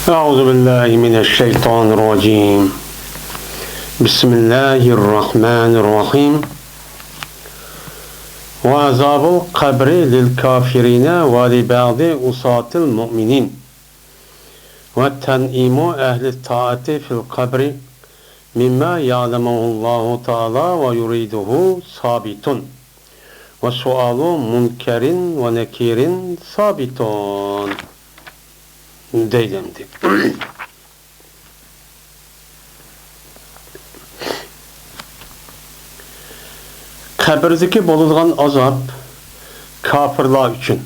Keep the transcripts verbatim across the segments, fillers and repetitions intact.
أعوذ بالله من الشيطان الرجيم. بسم الله الرحمن الرحيم. وعذاب القبر للكافرين ولبعض عصاة المؤمنين. وتنعيم أهل الطاعة في القبر مما يعلمه الله تعالى ويريده ثابت. وسؤال منكر ونكير ثابت. دەيدۇ ئەمدى. قەبرىدىكى بولىدىغان ئازاب كاپىرلار ئۈچۈن،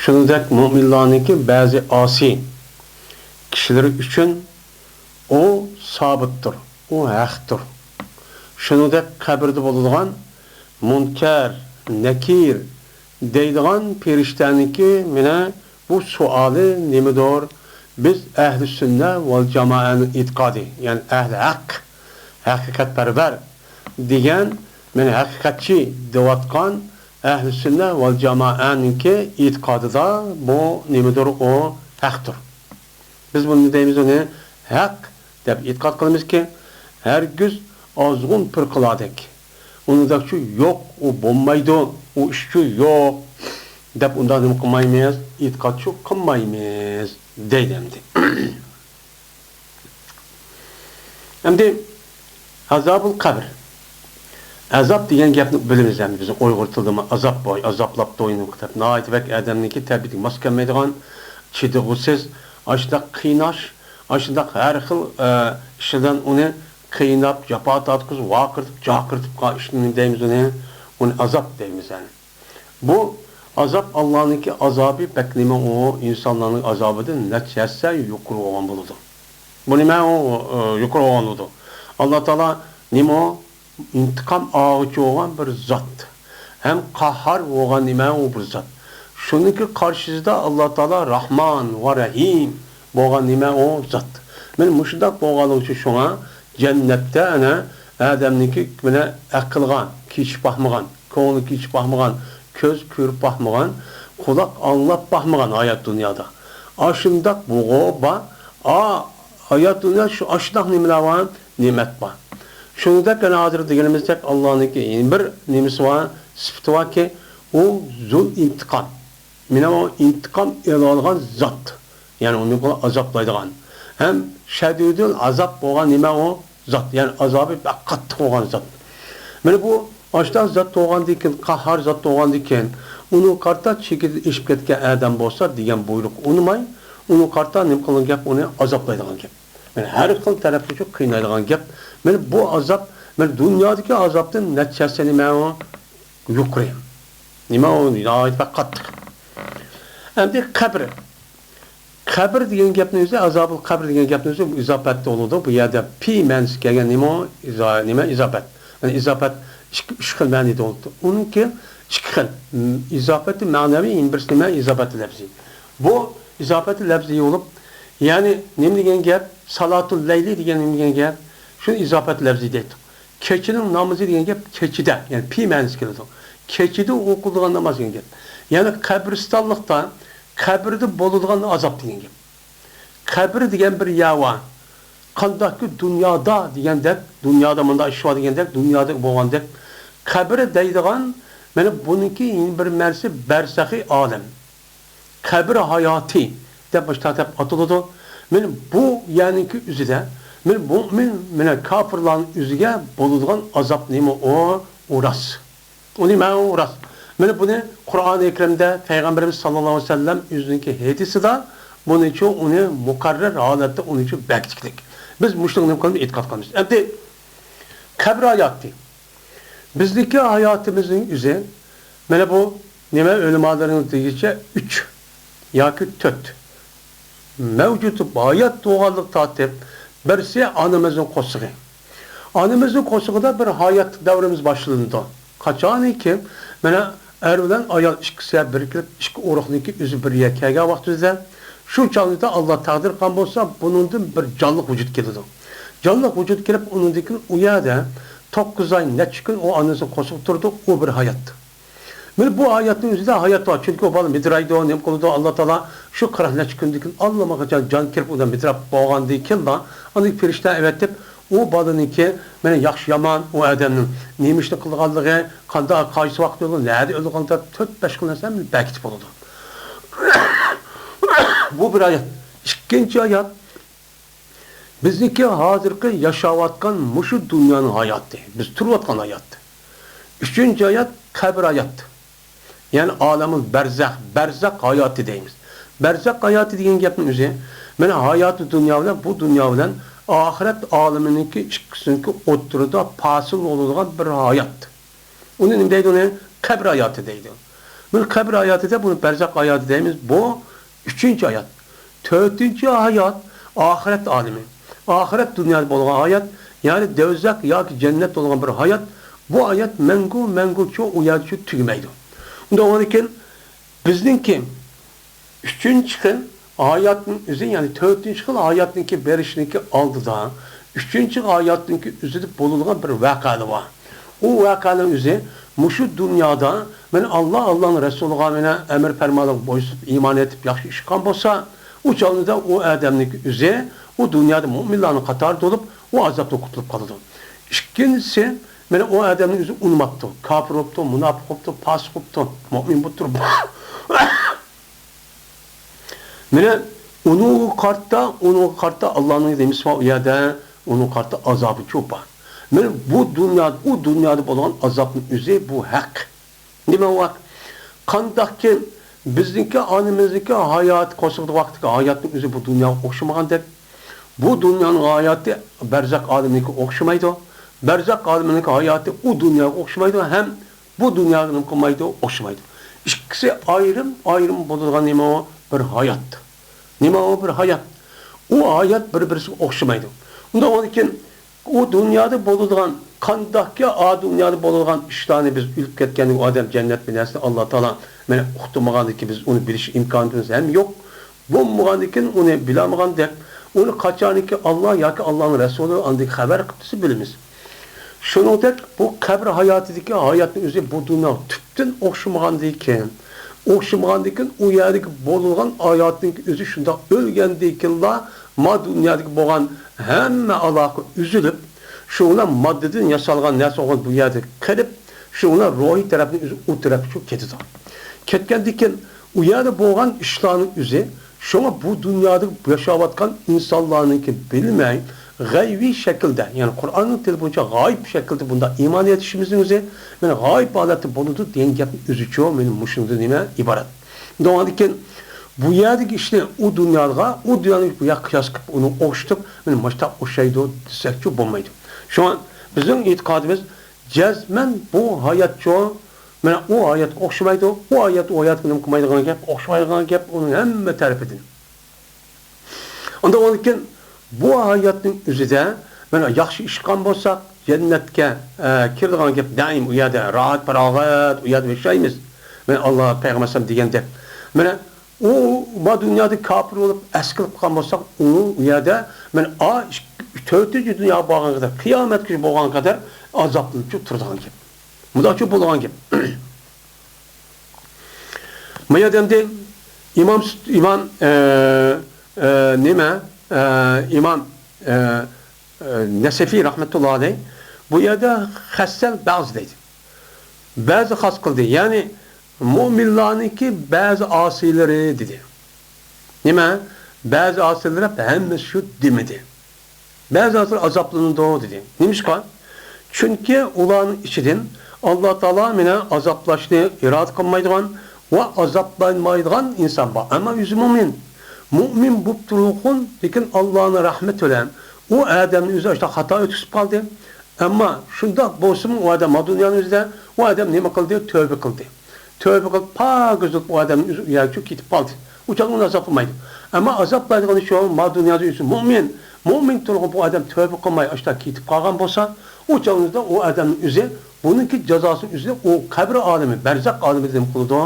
شۇنىڭدەك مۆمىنلارنىڭكى بەزى ئاسىي كىشىلىرى ئۈچۈن ئۇ سابىتتۇر، ئۇ ھەقتۇر. شۇنىڭدەك قەبرىدە بولىدىغان مۇنكەر، نەكىر دەيدىغان پەرىشتەنىڭكى مانا بۇ سوئالى نېمىدۇر؟ بىز ئەھلى سۈننە ۋەل جامائەنىڭ ئېتىقادى، يەنى ئەھلى ھەق، ھەقىقەتپەرۋەر دېگەن، مانا ھەقىقەتچى دەۋاتقان ئەھلى سۈننە ۋەل جامائەنىڭكى ئېتىقادىدا بۇ نېمىدۇر؟ ئۇ ھەقتۇر. بىز بۇنى دەيمىز، ئۇنى ھەق دەپ ئېتىقاد قىلىمىزكى، ھەرگىز ئازغۇن پىرقىلاردەك، ئۇنىڭدەكچۇ يوق، ئۇ بولمايدۇ، ئۇ ئىشچۇ يوق دەپ ئۇنداق نېمە قىلمايمىز، ئېتىقادچۇ قىلمايمىز دەيدۇ ئەمدى. ئەمدى ئازابۇل قەبر. ئازاب دېگەن گەپنى بىلىمىز ئەمدى بىز ئۇيغۇر تىلىدىمۇ ئازاب بوي، ئازابلاپ تويۇنۇپ دەپ ناھايىتى بەك ئادەمنىڭكى تەبىئىتىگە ماس كەلمەيدىغان، چىدىغۇسىز، ئاشۇنداق قىيناش، ئاشۇنداق ھەر خىل، ئە، ئىش بىلەن ئۇنى قىيناپ، جاپا تارتقۇزۇپ، ۋارقىرىتىپ، جارقىرىتىپ قا-، ئىشنى نېمە دەيمىز ئۇنى؟ ئۇنى ئازاب دەيمىز ئەمدى. بۇ ئازاب ئاللانىڭكى ئازابى بەك نېمە ئۇ ئىنسانلارنىڭ ئازابىدىن نەچچە ھەسسە يۇقىرى بولغان بولىدۇ. بۇ نېمە ئۇ، ئۇ، يۇقىرى بولغان بولىدۇ. ئاللا تائالا نېمە ئۇ؟ ئىنتىقام ئالغۇچى بولغان بىر زات. ھەم قاھھار بولغان نېمە ئۇ بىر زات. شۇنىڭكى قارشىسىدا ئاللا تائالا راھمان ۋە رەھىم بولغان نېمە ئۇ زات. مانا مۇشۇنداق بولغانلىقى ئۈچۈن شۇڭا جەننەتتە ئەنە ئادەمنىڭكى مانا ئەقىلغا كېچىپ باقمىغان، كۆڭلى كېچىپ باقمىغان، كۆز كۆرۈپ باقمىغان، قۇلاق ئاڭلاپ باقمىغان ھايات دۇنيادا. ئاشۇنداق بۇغۇ بار. ئا، ھايات دۇنيا شۇ، ئاشۇنداق نېمىلەر بار، نېمەت بار. شۇنىڭدەك يەنە ھازىر دېگىنىمىزدەك ئاللانىڭكى يەنە بىر نېمىسى بار، سۈپىتى باركى، ئۇ زۇل ئىنتىقام. مانا ئۇ ئىنتىقام ئېلىۋالغان زات. يەنى ئۇنى ئازابلايدىغان. ھەم شەدىدۇل ئازاب بولغان نېمە ئۇ؟ زات، يەنى ئازابى بەك قاتتىق بولغان زات. مانا بۇ ئاشۇنداق زات بولغاندىن كېيىن، قاھھار زات بولغاندىن كېيىن، ئۇنىڭغا قارىتا چېكىدىن ئېشىپ كەتكەن ئادەم بولسا دېگەن بۇيرۇق ئۇنىماي، ئۇنىڭغا قارىتا نېمە قىلغان گەپ؟ ئۇنى ئازابلايدىغان گەپ. مانا ھەر خىل تەرەپتىن قىينايدىغان گەپ. مانا بۇ ئازاب، مانا دۇنيادىكى ئازابتىن نەچچە ھەسسە نېمە ئۇ؟ يۇقىرى. نېمە ئۇ؟ ناھايىتى بەك قاتتىق. ئەمدى قەبرە. قەبرە دېگەن گەپنىڭ ئۆزى، ئازابۇل قەبرە دېگەن گەپنىڭ ئۆزى ئىزاپەتتە بولىدۇ. بۇ يەردە پى مەنىسى كەلگەن نېمە ئۇ؟ ئىزا-، نېمە؟ ئىزاپەت. يەنى ئىزاپەت ئىككى، ئۈچ خىل مەنىدە بولىدۇ. ئۇنىڭكى ئىككى خىل. م، ئىزاپەتى مەنەۋى، يەنە بىرسى نېمە؟ ئىزاپەتى لەپزىي. بۇ ئىزاپەتى لەپزىي بولۇپ، يەنى نېمە دېگەن گەپ؟ سالاتۇل لەيلى دېگەن نېمە دېگەن گەپ؟ شۇنى ئىزاپەتى لەپزىي دەيدۇ. كېچىنىڭ نامىزى دېگەن گەپ كېچىدە، يەنى پى مەنىسى كېلىدۇ. كېچىدە ئوقۇلىدىغان ناماز دېگەن گەپ. يەنى قەبرىستانلىقتا، قەبرىدە بولىدىغان ئازاب دېگەن گەپ. قەبرە دېگەن بىر يەر بار. قانداقكى دۇنيادا دېگەندەك، دۇنيادا مۇنداق ئىش بار دېگەندەك، دۇنيادا بولغاندەك. قەبرە دەيدىغان، مانا بۇنىڭكى يەنە بىر مەنىسى بەرزەخىي ئالەم. قەبرە ھاياتى دەپ مۇشۇنداق دەپ ئاتىلىدۇ. مانا بۇ يەرنىڭكى ئۆزىدە، مانا مۆمىن، مانا كاپىرلارنىڭ ئۆزىگە بولىدىغان ئازاب نېمە ئۇ؟ ئۇ راست. ئۇنى مەن ئۇ راست. مانا بۇنى قۇرئانى كەرىمدە پەيغەمبىرىمىز ساللاللاھۇ ئەلەيھى ۋەسەللەم ئۆزىنىڭكى ھەدىسىدە بۇنىچۇ ئۇنى مۇقەررەر ھالەتتە ئۇنىچۇ بەكچىلىك. بىز مۇشۇنى نېمە قىلىمىز؟ ئېتىقاد قىلىمىز. ئەمدى قەبرە ھاياتى. بىزنىڭكى ھاياتىمىزنىڭ ئۆزى، مانا بۇ نېمە، ئۆلىمالىرىمىز دېگىچە ئۈچ ياكى تۆت مەۋجۇت ھايات تۇغانلىق تارتىپ، بىرسى ئانىمىزنىڭ قورسىقى. ئانىمىزنىڭ قورسىقىدا بىر ھاياتلىق دەۋرىمىز باشلىنىدۇ. قاچانكى، مانا، ئەر بىلەن ئايال ئىككىسى بىر كېلىپ، ئىككى ئۇرۇقنىڭكى ئۆزى بىر يەرگە كەلگەن ۋاقتىمىزدا، شۇ چاغدا ئاللا تەقدىر قىلغان بولسا، بۇنىڭدىن بىر جانلىق ۋۇجۇد كېلىدۇ. جانلىق ۋۇجۇد كېلىپ، ئۇنىڭدىن كېيىن ئۇ يەردە توققۇز ئاي، نەچچە كۈن ئۇ ئانىسىنىڭ قورسىقىدا تۇرىدۇ، ئۇ بىر ھايات. مانا بۇ ھاياتنىڭ ئۆزىدە ھايات بار، چۈنكى ئۇ بالا مىدىرايدۇ، نېمە قىلىدۇ، ئاللا تائالا شۇ قىرىق نەچچە كۈندىن كېيىن ئاللىماقاچان جان كىرىپ، ئۇدا مىدراپ بولغاندىن كېيىنلا، ئاندىن پىرىشتە ئەۋەتىپ، ئۇ بالىنىڭكى مانا ياخشى يامان، ئۇ ئادەمنىڭ نېمە ئىشنى قىلغانلىقى، قانداق، قايسى ۋاقىتتا ئۆلگەن، نەدە ئۆلگەن، تۆت بەش خىل نەرسە بەركىتىپ بولىدۇ. بۇ بىر ھايات. ئىككىنچى ھايات، بىزنىڭكى ھازىرقى ياشاۋاتقان مۇشۇ دۇنيانىڭ ھاياتى، بىز تۇرۇۋاتقان ھايات. ئۈچىنچى ھايات، قەبرە ھايات. يەنى ئالەمۇل بەرزەخ، بەرزەخ ھاياتى دەيمىز. بەرزەخ ھاياتى دېگەن گەپنىڭ ئۆزى، مانا ھاياتى دۇنيا بىلەن بۇ دۇنيا بىلەن ئاخىرەت ئالىمىنىڭكى ئىككىسىنىڭكى ئوتتۇرىدا پاسىل بولىدىغان بىر ھايات. ئۇنى نېمە دەيدۇ؟ ئۇنى قەبرە ھاياتى دەيدۇ. بۇنى قەبرە ھاياتى دەپ، بۇنى بەرزەخ ھاياتى دەيمىز. بۇ ئۈچىنچى ھايات. تۆتىنچى ھايات ئاخىرەت ئالىمى. ئاخىرەت دۇنيادا بولغان ھايات، يەنى دەۋزەك ياكى جەننەت بولغان بىر ھايات. بۇ ھايات مەڭگۈ، مەڭگۈچە ئۇ يەردىچە تۈگىمەيدۇ. ئۇنداق بولغاندىكىن بىزنىڭكى ئۈچىنچى خىل ھاياتنىڭ ئۆزى، يەنى تۆتىنچى خىل ھاياتنىڭكى بېرىشىنىڭكى ئالدىدا، ئۈچىنچى ھاياتنىڭكى ئۆزىدە بولىدىغان بىر ۋەقەلەر بار. ئۇ ۋەقەنىڭ ئۆزى مۇشۇ دۇنيادا مانا ئاللا، ئاللانىڭ رەسۇلىغا مانا ئەمر پەرمانىغا بويسۇنۇپ ئىمان ئېيتىپ ياخشى ئىش قىلغان بولسا، ئۇ چاغدا ئۇ ئادەمنىڭكى ئۆزى ئۇ دۇنيادا مۆمىنلارنىڭ قاتارىدا بولۇپ، ئۇ ئازابتىن قۇتۇلۇپ قالىدۇ. ئىككىنچىسى، مانا ئۇ ئادەمنىڭ ئۆزى ئۇنىماپتۇ، كاپىر بوپتۇ، مۇناپىق بوپتۇ، پاسىق بوپتۇ، مۆمىن بولۇپ تۇرۇپ مانا ئۇنىڭغا قارىتا، ئۇنىڭغا قارىتا ئاللانىڭ نېمىسى بار ئۇ يەردە، ئۇنىڭغا قارىتا ئازابى چوپان. مانا بۇ دۇنيادا، ئۇ دۇنيادا بولغان ئازابنىڭ ئۆزى بۇ ھەق. نېمە ۋاق؟ قانداقكى بىزنىڭكى ئانىمىزنىڭكى ھاياتى، قورسىقىدا ۋاقتىدىكى ھاياتنىڭ ئۆزى بۇ دۇنياغا ئوخشىمىغاندەك، بۇ دۇنيانىڭ ھاياتى بەرزەخ ئالىمىنىڭكى ئوخشىمايدۇ. بەرزەخ ئالىمىنىڭكى ھاياتى ئۇ دۇنياغا ئوخشىمايدۇ ھەم بۇ دۇنياغا نېمە قىلمايدۇ؟ ئوخشىمايدۇ. ئىككىسى ئايرىم، ئايرىم بولىدىغان نېمە ئۇ؟ بىر ھايات. نېمە ئۇ؟ بىر ھايات. ئۇ ھايات بىر-بىرسىگە ئوخشىمايدۇ. ئۇنداق بولغاندىكىن، ئۇ دۇنيادا بولىدىغان، قانداقكى ئا دۇنيادا بولىدىغان ئىشلارنى بىز ئۆلۈپ كەتكەندىن ئۇ ئادەم جەننەت بىر نەرسىنى ئاللا تائالا مانا ئۇقتۇرمىغاندىكىن بىز ئۇنى بىلىش ئىمكانىمىز ھەم يوق. بولمىغاندىكىن ئۇنى بىلالمىغاندەك، ئۇنى قاچانكى ئاللا ياكى ئاللانىڭ رەسۇلى ئاندىن خەۋەر قىپتىسى بىلىمىز. شۇنىڭدەك بۇ قەبرە ھاياتىدىكى ھاياتنىڭ ئۆزى بۇ دۇنياغا تۈپتىن ئوخشىمىغاندىكىن، ئوخشىمىغاندىكىن ئۇ يەردىكى بولىدىغان ھاياتنىڭ ئۆزى شۇنداق ئۆلگەندىكىنلا ما دۇنيادىكى بولغان ھەممە ئالاقە ئۈزۈلۈپ، شۇ بىلەن ماددىدىن ياسالغان نەرسە بولغان بۇ يەردە قېلىپ، شۇ بىلەن روھىي تەرەپنى ئۆزى ئۇ تەرەپكە چۈشۈپ كېتىدۇ. كەتكەندىن كېيىن ئۇ يەردە بولغان ئىشلارنىڭ ئۆزى، شۇڭا بۇ دۇنيادا ياشاۋاتقان ئىنسانلارنىڭكى بىلمەي، غەيۋىي شەكىلدە، يەنى قۇرئاننىڭ تىلى بويىچە غايىب شەكىلدە بۇنداق ئىمان ئېيتىشىمىزنىڭ ئۆزى، مانا غايىب ھالەتتە بولىدۇ دېگەن گەپنىڭ ئۆزىچۇ، مانا مۇشۇنىڭدىن نېمە ئىبارەت. ئۇنىڭدىن كېيىن بۇ يەردىكى ئىشنى ئۇ دۇنياغا، ئۇ دۇنيانى بۇ ياققا قىياس قىلىپ، ئۇنى ئوخشىتىپ، مانا مۇشۇنداق ئوخشايدۇ دېسەكچۇ بولمايدۇ. شۇڭا بىزنىڭ ئېتىقادىمىز جەزمەن بۇ ھاياتچۇ، مانا ئۇ ھاياتقا ئوخشىمايدۇ، ئۇ ھايات ئۇ ھاياتقا نېمە قىلمايدىغان گەپ، ئوخشىمايدىغان گەپ ئۇنىڭ ھەممە تەرىپىدىن. ئۇنداق بولغاندىكىن بۇ ھاياتنىڭ ئۆزىدە مانا ياخشى ئىش قىلغان بولساق، جەننەتكە، ئە، كىرىدىغان گەپ دائىم ئۇ يەردە راھەت، پاراغەت، ئۇ يەردە ياشايمىز. مانا ئاللا پەيغەمبەر ئەلەيھىسسالام دېگەندەك، مانا ئۇ ما دۇنيادا كاپىر بولۇپ، ئەسكىلىپ قالغان بولساق، ئۇ، ئۇ يەردە مانا ئا، ئىككى، تۆتىنچى دۇنياغا بارغانغا قەدەر، قىيامەتكىچە بولغانغا قەدەر ئازابلىنىپ تۇرىدىغان گەپ. مۇنداقچۇ بولىدىغان گەپ. ما يەردە ئەمدى ئىمام، ئىمام، ئە، ئە، نېمە، ئە، ئىمام، ئە، ئە، نەسەفى رەھمەتۇللا ئەلەيھ بۇ يەردە خەسسەل بەز دەيدۇ. بەزى خاس قىلدى. يەنى مۆمىنلارنىڭكى بەزى ئاسىيلىرى دېدى. نېمە؟ بەزى ئاسىيلىرى ھەممىسى شۇ دېمىدى. بەزى ئاسىيلار ئازابلىنىدۇ دېدى. نېمىشقا؟ چۈنكى ئۇلارنىڭ ئىچىدىن ئاللا تائالا مېنى ئازابلاشنى ئىرادە قىلمايدىغان ۋە ئازابلانمايدىغان ئىنسان بار. ئەمما ئۆزى مۆمىن. مۆمىن بولۇپ تۇرغۇن، لېكىن ئاللانىڭ رەھمىتى بىلەن ئۇ ئادەمنى ئۆزى ئاشۇنداق خاتا ئۆتكۈزۈپ قالدى. ئەمما شۇنداق بولسىمۇ ئۇ ئادەم ما دۇنيانىڭ ئۆزىدە ئۇ ئادەم نېمە قىلدى؟ تۆۋبە قىلدى. تۆۋبە قىلىپ، پاكىز بولۇپ ئۇ ئادەم ئۆزى ئۇ يەرگە كېتىپ قالدى. ئۇ چاغدا ئۇنى ئازابلىمايدۇ. ئەمما ئازابلايدىغىنى شۇ، ما دۇنيادا ئۆزى مۆمىن. مۆمىن تۇرغان بۇ ئادەم تۆۋبە قىلماي ئاشۇنداق كېتىپ قالغان بولسا، ئۇ چاغدا ئۇ ئادەمنىڭ ئۆزى، بۇنىڭكى جازاسىنى ئۆزى ئۇ قەبرە ئالىمى، بەرزەخ ئالىمىدا نېمە قىلىدۇ؟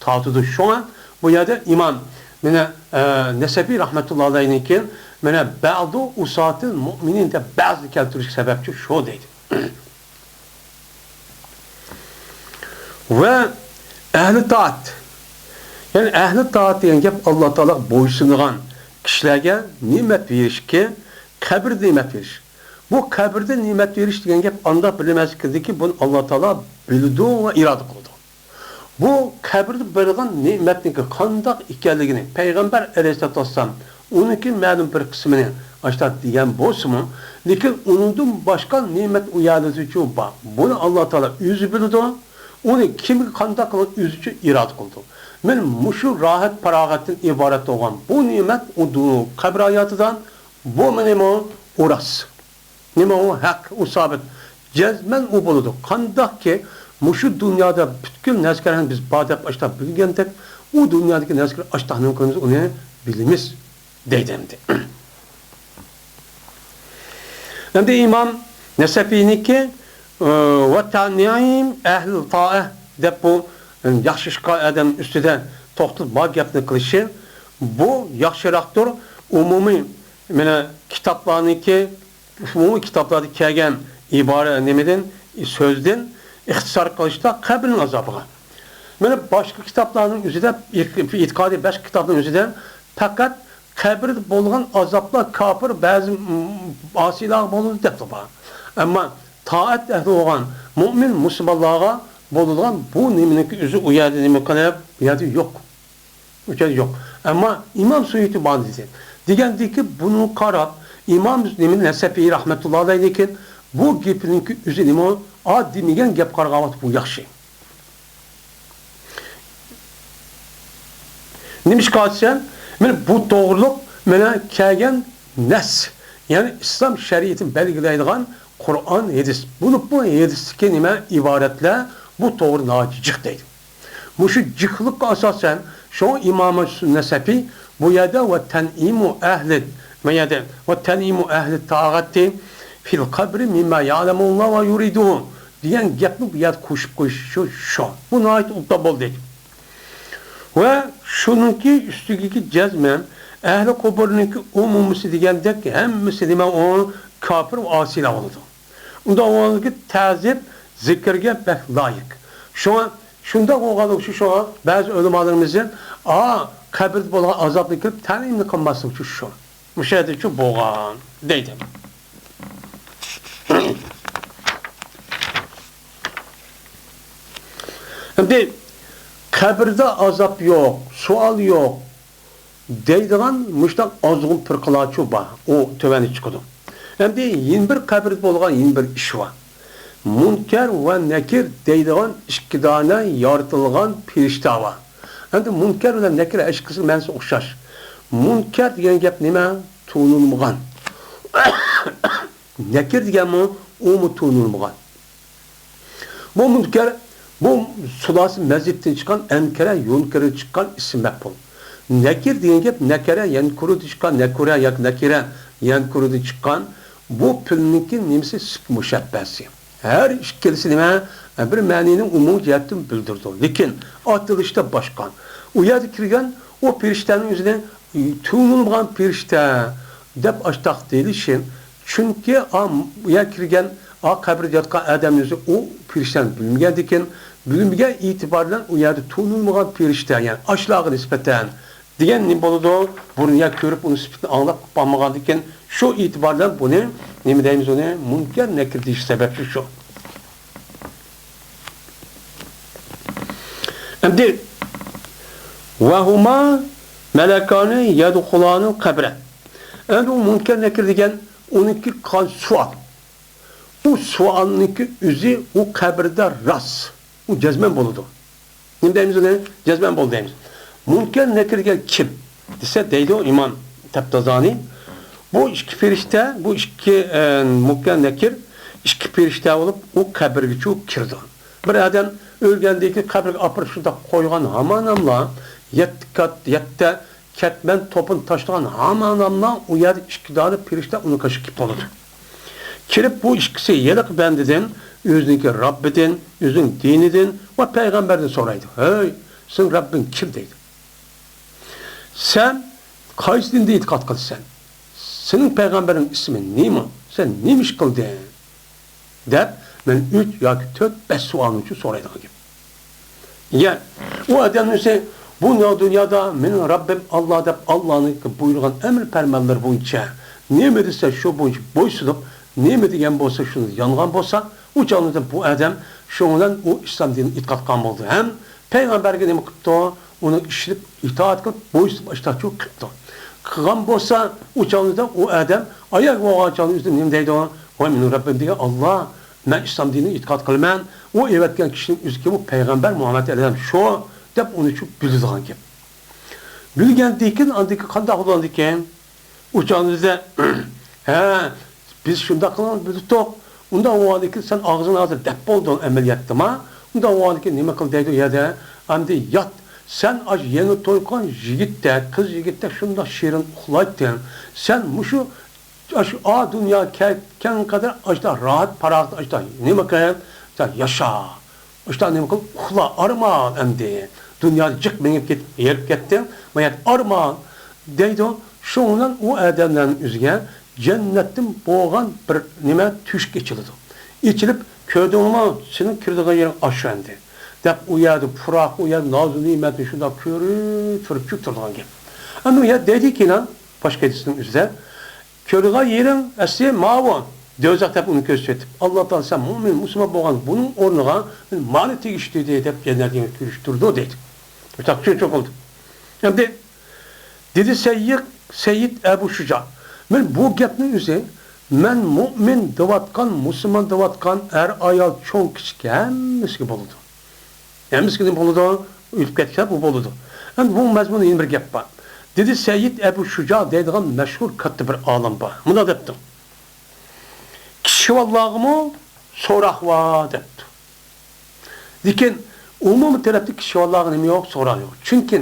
تارتىدۇ. شۇڭا بۇ يەردە ئىمام، مانا، ئە، نەسەفى رەھمەتۇللا ئەلەيھنىڭكى، مانا، بەزۇ ئۇساتىل مۆمىنىن دەپ بەزىنى كەلتۈرۈش سەۋەبچى شۇ دەيدۇ. ۋە ئەھلى تائەت. يەنى ئەھلى تائەت دېگەن گەپ ئاللا تائالاغا بويسۇنىدىغان كىشىلەرگە نېمەت بېرىشكى، قەبرىدە نېمەت بېرىش. بۇ قەبرىدە نېمەت بېرىش دېگەن گەپ ئانداق بىلىنمەسلىكىدىكى، بۇنى ئاللا تائالا بىلىدۇ ۋە ئىرادە قىلىدۇ. بۇ قەبرىدە بېرىدىغان نېمەتنىڭكى قانداق ئىكەنلىكىنى پەيغەمبەر ئەلەيھىسسالاتۇ ۋەسسالام ئۇنىڭكى مەلۇم بىر قىسمىنى ئاشتا دېگەن بولسىمۇ، لېكىن ئۇنىڭدىن باشقا نېمەت ئۇ يەردىچۇ بار. بۇنى ئاللا تائالا ئۆزى بىلىدۇ. ئۇنى كىمگە قانداق قىلىپ ئۆزىچە ئىرادە قىلىدۇ. مانا مۇشۇ راھەت پاراغەتتىن ئىبارەت بولغان بۇ نېمەت ئۇ دۇ-، قەبرە ھاياتىدا بۇ نېمە ئۇ راست. نېمە ئۇ ھەق، ئۇ سابىت. جەزمەن ئۇ بولىدۇ. قانداقكى مۇشۇ دۇنيادا پۈتكۈل نەرسىلەرنى بىز بار دەپ ئاشتا بىلگەندەك، ئۇ دۇنيادىكى نەرسىلەر ئاشتا نېمە قىلىمىز، ئۇنى بىلىمىز دەيدۇ ئەمدى. ئەمدى ئىمام نەسەپىينىڭكى، ئى، «ۋە تەنئىم ئەھلى تائە» دەپ بۇ، ئى، ياخشى ئىشقا ئادەم ئۈستىدە توختىلىپ بار گەپنى قىلىشى، بۇ ياخشىراقتۇر. ئومۇمىي، مانا، كىتابلارنىڭكى، ئومۇمىي كىتابلاردا كەلگەن ئىبارە نېمىدىن، سۆزدىن ئىختىسار قىلىشتا قەبرىنىڭ ئازابىغا. مانا باشقا كىتابلارنىڭ ئۆزىدە، ئېتىقادىي بەش كىتابنىڭ ئۆزىدە پەقەت قەبرىدە بولغان ئازابلار كاپىر، بەزى، م، ئاسىيلارغا بولىدۇ دەپلا بار. ئەمما تائەت ئەھلى بولغان مۆمىن مۇسۇلمانلارغا بولىدىغان بۇ نېمىنىڭكى ئۆزى ئۇ يەردە نېمە قىلىپ، بۇ يەردە يوق. ئۇ يەردە يوق. ئەمما ئىمام سۇيۇتى بار دېدى. دېگەندىكى بۇنى قاراپ، ئىمام نېمە نەسەپىي رەھمەتۇللا ئەلەيھىكىن بۇ گېپىنىڭكى ئۆزى نېمە؟ ئا دېمىگەن گەپ قارىغان ۋاقىت بۇ ياخشى. نېمىشقا دېسە، مانا بۇ توغرۇلۇق مانا كەلگەن نەس، يەنى ئىسلام شەرىئىتىنى بەلگىلەيدىغان قۇرئان، ھەدىس. بولۇپمۇ ھەدىستىكى نېمە ئىبارەتلەر بۇ توغرا ناھايىتى جىق دەيدۇ. مۇشۇ جىقلىققا ئاساسەن، شۇڭا ئىمام نەسەپىي بۇ يەردە «ۋە تەنئىمۇ ئەھلى»، ما يەردە «ۋە تەنئىمۇ ئەھلى تائەتى فىل قەبرى مىمما يەلەمۇللا ۋە يۇرىدۇ» دېگەن گەپنى بۇ يەردە قوشۇپ قويۇش شۇ، شۇ. بۇ ناھايىتى ئوبدان بولدى. ۋە شۇنىڭكى ئۈستىگىكى جەزمەن ئەھلى قۇبۇرنىڭكى ئومۇمىسى دېگەندەك ھەممىسى نېمە ئۇ كاپىر ۋە ئاسىيلار بولىدۇ. ئۇنداق بولغاندىكىن تەزىيەت زىكىرگە بەك لايىق. شۇڭا شۇنداق بولغان ئۇچۇن شۇڭا بەزى ئۆلىمالىرىمىز، ئا، قەبرىدە بولغان ئازابنى كۆرۈپ تەنئىمنى قىلماسلىق ئۈچۈن شۇ. مۇشۇ يەردە شۇ بولغان دەيدۇ. ئەمدى قەبرىدە ئازاب يوق، سوئال يوق دەيدىغان مۇشۇنداق ئازغۇن پىرقىلارچۇ بار، ئۇ تۆۋەنگە چىقىدۇ. ئەمدى يەنە بىر قەبرىدە بولغان يەنە بىر ئىش بار. مۇنكەر ۋە نەكىر دەيدىغان ئىككى دانە يارىتىلغان پېرىشتە بار. ئەمدى مۇنكەر بىلەن نەكىر ھەر ئىككىسىنىڭ مەنىسى ئوخشاش. مۇنكەر دېگەن گەپ نېمە؟ تونۇلمىغان. نەكىر دېگەنمۇ، ئۇمۇ تونۇلمىغان. بۇ مۇنكەر، بۇ سۇلاسى مەزىدتىن چىققان ئەنكەرە، يۇنكىرىدىن چىققان ئىسىم مەپئۇل. نەكىر دېگەن گەپ نەكەرە، يەنكۇرۇدىن چىققان نەكۇرە ياكى نەكىرە، يەنكۇرۇدىن چىققان. بۇ پېئىلنىڭكى نېمىسى؟ سۈپىتى مۇشەببەسى. ھەر ئىككىلىسى نېمە؟ بىر مەنىنى ئومۇمىي جەھەتتىن بىلدۈرىدۇ. لېكىن ئاتىلىشتا باشقا. ئۇ يەردە كىرگەن ئۇ پېرىشتەنىڭ ئۆزىنى تونۇلمىغان پېرىشتە دەپ ئاشتاق دېيىلىشى. چۈنكى ئا، ئۇ يەرگە كىرگەن، ئا، قەبرىدە ياتقان ئادەمنىڭ ئۆزى ئۇ پېرىشتەنى بىلمىگەندىكىن، بىلمىگەن ئېتىبار بىلەن ئۇ يەردە تونۇلمىغان پېرىشتە، يەنى ئاشۇلارغا نىسبەتەن دېگەن نېمە بولىدۇ؟ بۇرۇن يا كۆرۈپ ئۇنىڭ سۈپىتىنى ئاڭلاپ قالمىغاندىكىن، شۇ ئېتىبار بىلەن بۇنى نېمە دەيمىز، ئۇنى مۇنكەر نەكىر دېيىش سەۋەبلىك شۇ. ئەمدى، «ۋەھۇما مەلەكانى يەدخۇلانىل قەبرە». ئەمدى ئۇ مۇنكەر نەكىر دېگەن ئۇنىڭكى قىلغان سوئال. ئۇ سوئالنىڭكى ئۆزى ئۇ قەبرىدە راست. ئۇ جەزمەن بولىدۇ. نېمە دەيمىز ئۇنى؟ جەزمەن بولدى دەيمىز. مۇنكەر نەكىر دېگەن كىم؟ دېسە دەيدۇ ئىمام تەپتازانى. بۇ ئىككى پېرىشتە، بۇ ئىككى، ئە، مۇنكەر نەكىر ئىككى پېرىشتە بولۇپ، ئۇ قەبرىگىچۇ كىرىدۇ. بىر ئادەم ئۆلگەندىن كېيىن قەبرىگە ئاپىرىپ شۇنداق قويغان ھاماناملا يەتتە كات-، يەتتە كەتمەن توپىنى تاشلىغان ھاماناملا ئۇ يەردە ئىككى دانە پېرىشتە ئۇنىڭ قېشىغا كېلىپ بولىدۇ. كېلىپ بۇ ئىككىسى ھېلىقى بەندىدىن، ئۆزىنىڭكى رەببىدىن، ئۆزىنىڭ دىنىدىن ۋە پەيغەمبەردىن سورايدۇ. «ھەي، سېنىڭ رەببىڭ كىم؟» دەيدۇ. «سەن قايسى دىندا ئېتىقاد قىلىسەن؟ سېنىڭ پەيغەمبەرنىڭ ئىسمى نېمە؟ سەن نېمە ئىش قىلدىڭ؟» دەپ، مەن ئۈچ ياكى تۆت، بەش سوئالنىچۇ سورايدىغان گەپ. يەنى، ئۇ ئادەمنىڭ ئۆزى بۇ دۇنيادا مېنىڭ رەببىم ئاللا دەپ، ئاللانىڭ بۇيرۇغان ئەمر پەرمانلىرى بويىچە نېمە دېسە شۇ بويىچە بويسۇنۇپ، نېمە دېگەن بولسا شۇنى يانغان بولسا، ئۇ چاغدا بۇ ئادەم شۇنىڭ بىلەن ئۇ ئىسلام دىنىنى ئېتىقاد قىلغان بولىدۇ. ھەم پەيغەمبەرگە نېمە قىپتۇ؟ ئۇنى ئىشىنىپ، ئىتائەت قىلىپ، بويسۇنۇپ، ئاشتاچۇ قىپتۇ. قىلغان بولسا، ئۇ چاغدا ئۇ ئادەم ئاياغ بولغان چاغدا ئۆزىدىن نېمە دەيدۇ؟ ۋاي مېنىڭ رەببىم دېگەن ئاللا، مەن ئىسلام دىنىنى ئېتىقاد قىلىمەن، ئۇ ئەۋەتكەن كىشىنىڭ ئۆزىكى بۇ پەيغەمبەر مۇھەممەد ئەلەيھىسسالام شۇ، دەپ ئۇنى شۇ بىلىدىغان گەپ. بىلگەندىن كېيىن، ئاندىن كېيىن قانداق بولغاندىكىن؟ ئۇ چاغدا بىزدە، ھە، بىز شۇنداق قىلغان بىلدۇق. ئۇنداق بولغاندىكىن سەن ئاغزىڭنى ھازىر دەپ بولدۇڭ ئەمەلىيەتتىما؟ ئۇنداق بولغاندىكىن نېمە قىل دەيدۇ يەردە؟ ئەمدى يات. سەن ئاشۇ يېڭى توي قىلغان يىگىتتەك، قىز يىگىتتەك شۇنداق شېرىن ئۇخلايتتىڭ. سەن مۇشۇ، ئاشۇ ئا دۇنيا كەتكەن قەدەر ئاشۇنداق راھەت، پاراغەت، ئاشۇنداق نېمە قىل؟ سەن ياشا. ئاشۇنداق نېمە قىل؟ ئۇخلا، ئارام ئال ئەمدى. دۇنيادا جىق مېڭىپ كېتىپ، ھېرىپ كەتتىڭ. مايات ئارام ئال دەيدۇ. شۇنىڭ بىلەن ئۇ ئادەملەرنىڭ ئۆزىگە جەننەتتىن بولغان بىر نېمە تۆشۈك ئېچىلىدۇ. ئېچىلىپ، كۆردۈڭمۇ، سېنىڭ كىرىدىغان يېرىڭ ئاشۇ ئەمدى، دەپ ئۇ يەردە پۇراق، ئۇ يەردە نازۇ نېمەتنى شۇنداق كۆرۈپ تۇرۇپ چۈشۈپ تۇرىدىغان گەپ. ئەمدى ئۇ يەردە دەيدىكىن، باشقا ھەدىسنىڭ ئۆزىدە، كۆرىدىغان يېرىڭ ئەسلى ماۋۇ، دوزاخ دەپ ئۇنى كۆرسىتىپ، ئاللا تائالا سەن مۇئمىن، مۇسۇلمان بولغان، بۇنىڭ ئورنىغا مانا تېگىشتى دەپ جەننەتكە كىرۈشتۈرىدۇ دەيدۇ. مۇشۇنداق چۈشەنچە قىلدى. ئەمدى دېدى سەييىد، سەييىد ئەبۇ شۇجا، مەن بۇ گەپنىڭ ئۆزى، مەن مۇئمىن دەۋاتقان، مۇسۇلمان دەۋاتقان ئەر، ئايال، چوڭ، كىچىك ھەممىسىگە بولىدۇ. ھەممىسىگە نېمە بولىدۇ؟ ئۆتۈپ كەتكەن بۇ بولىدۇ. ئەمدى بۇ مەزمۇندا يەنە بىر گەپ بار. دېدى سەييىد ئەبۇ شۇجا دەيدىغان مەشھۇر كاتتا بىر ئالىم بار. مۇنداق دەپتۇ. كىچىك بالىلارغىمۇ سوراق بار دەپتۇ. لېكىن ئومۇمىي تەرەپتە كىچىك بالىلارغا نېمە يوق؟ سوراق يوق. چۈنكى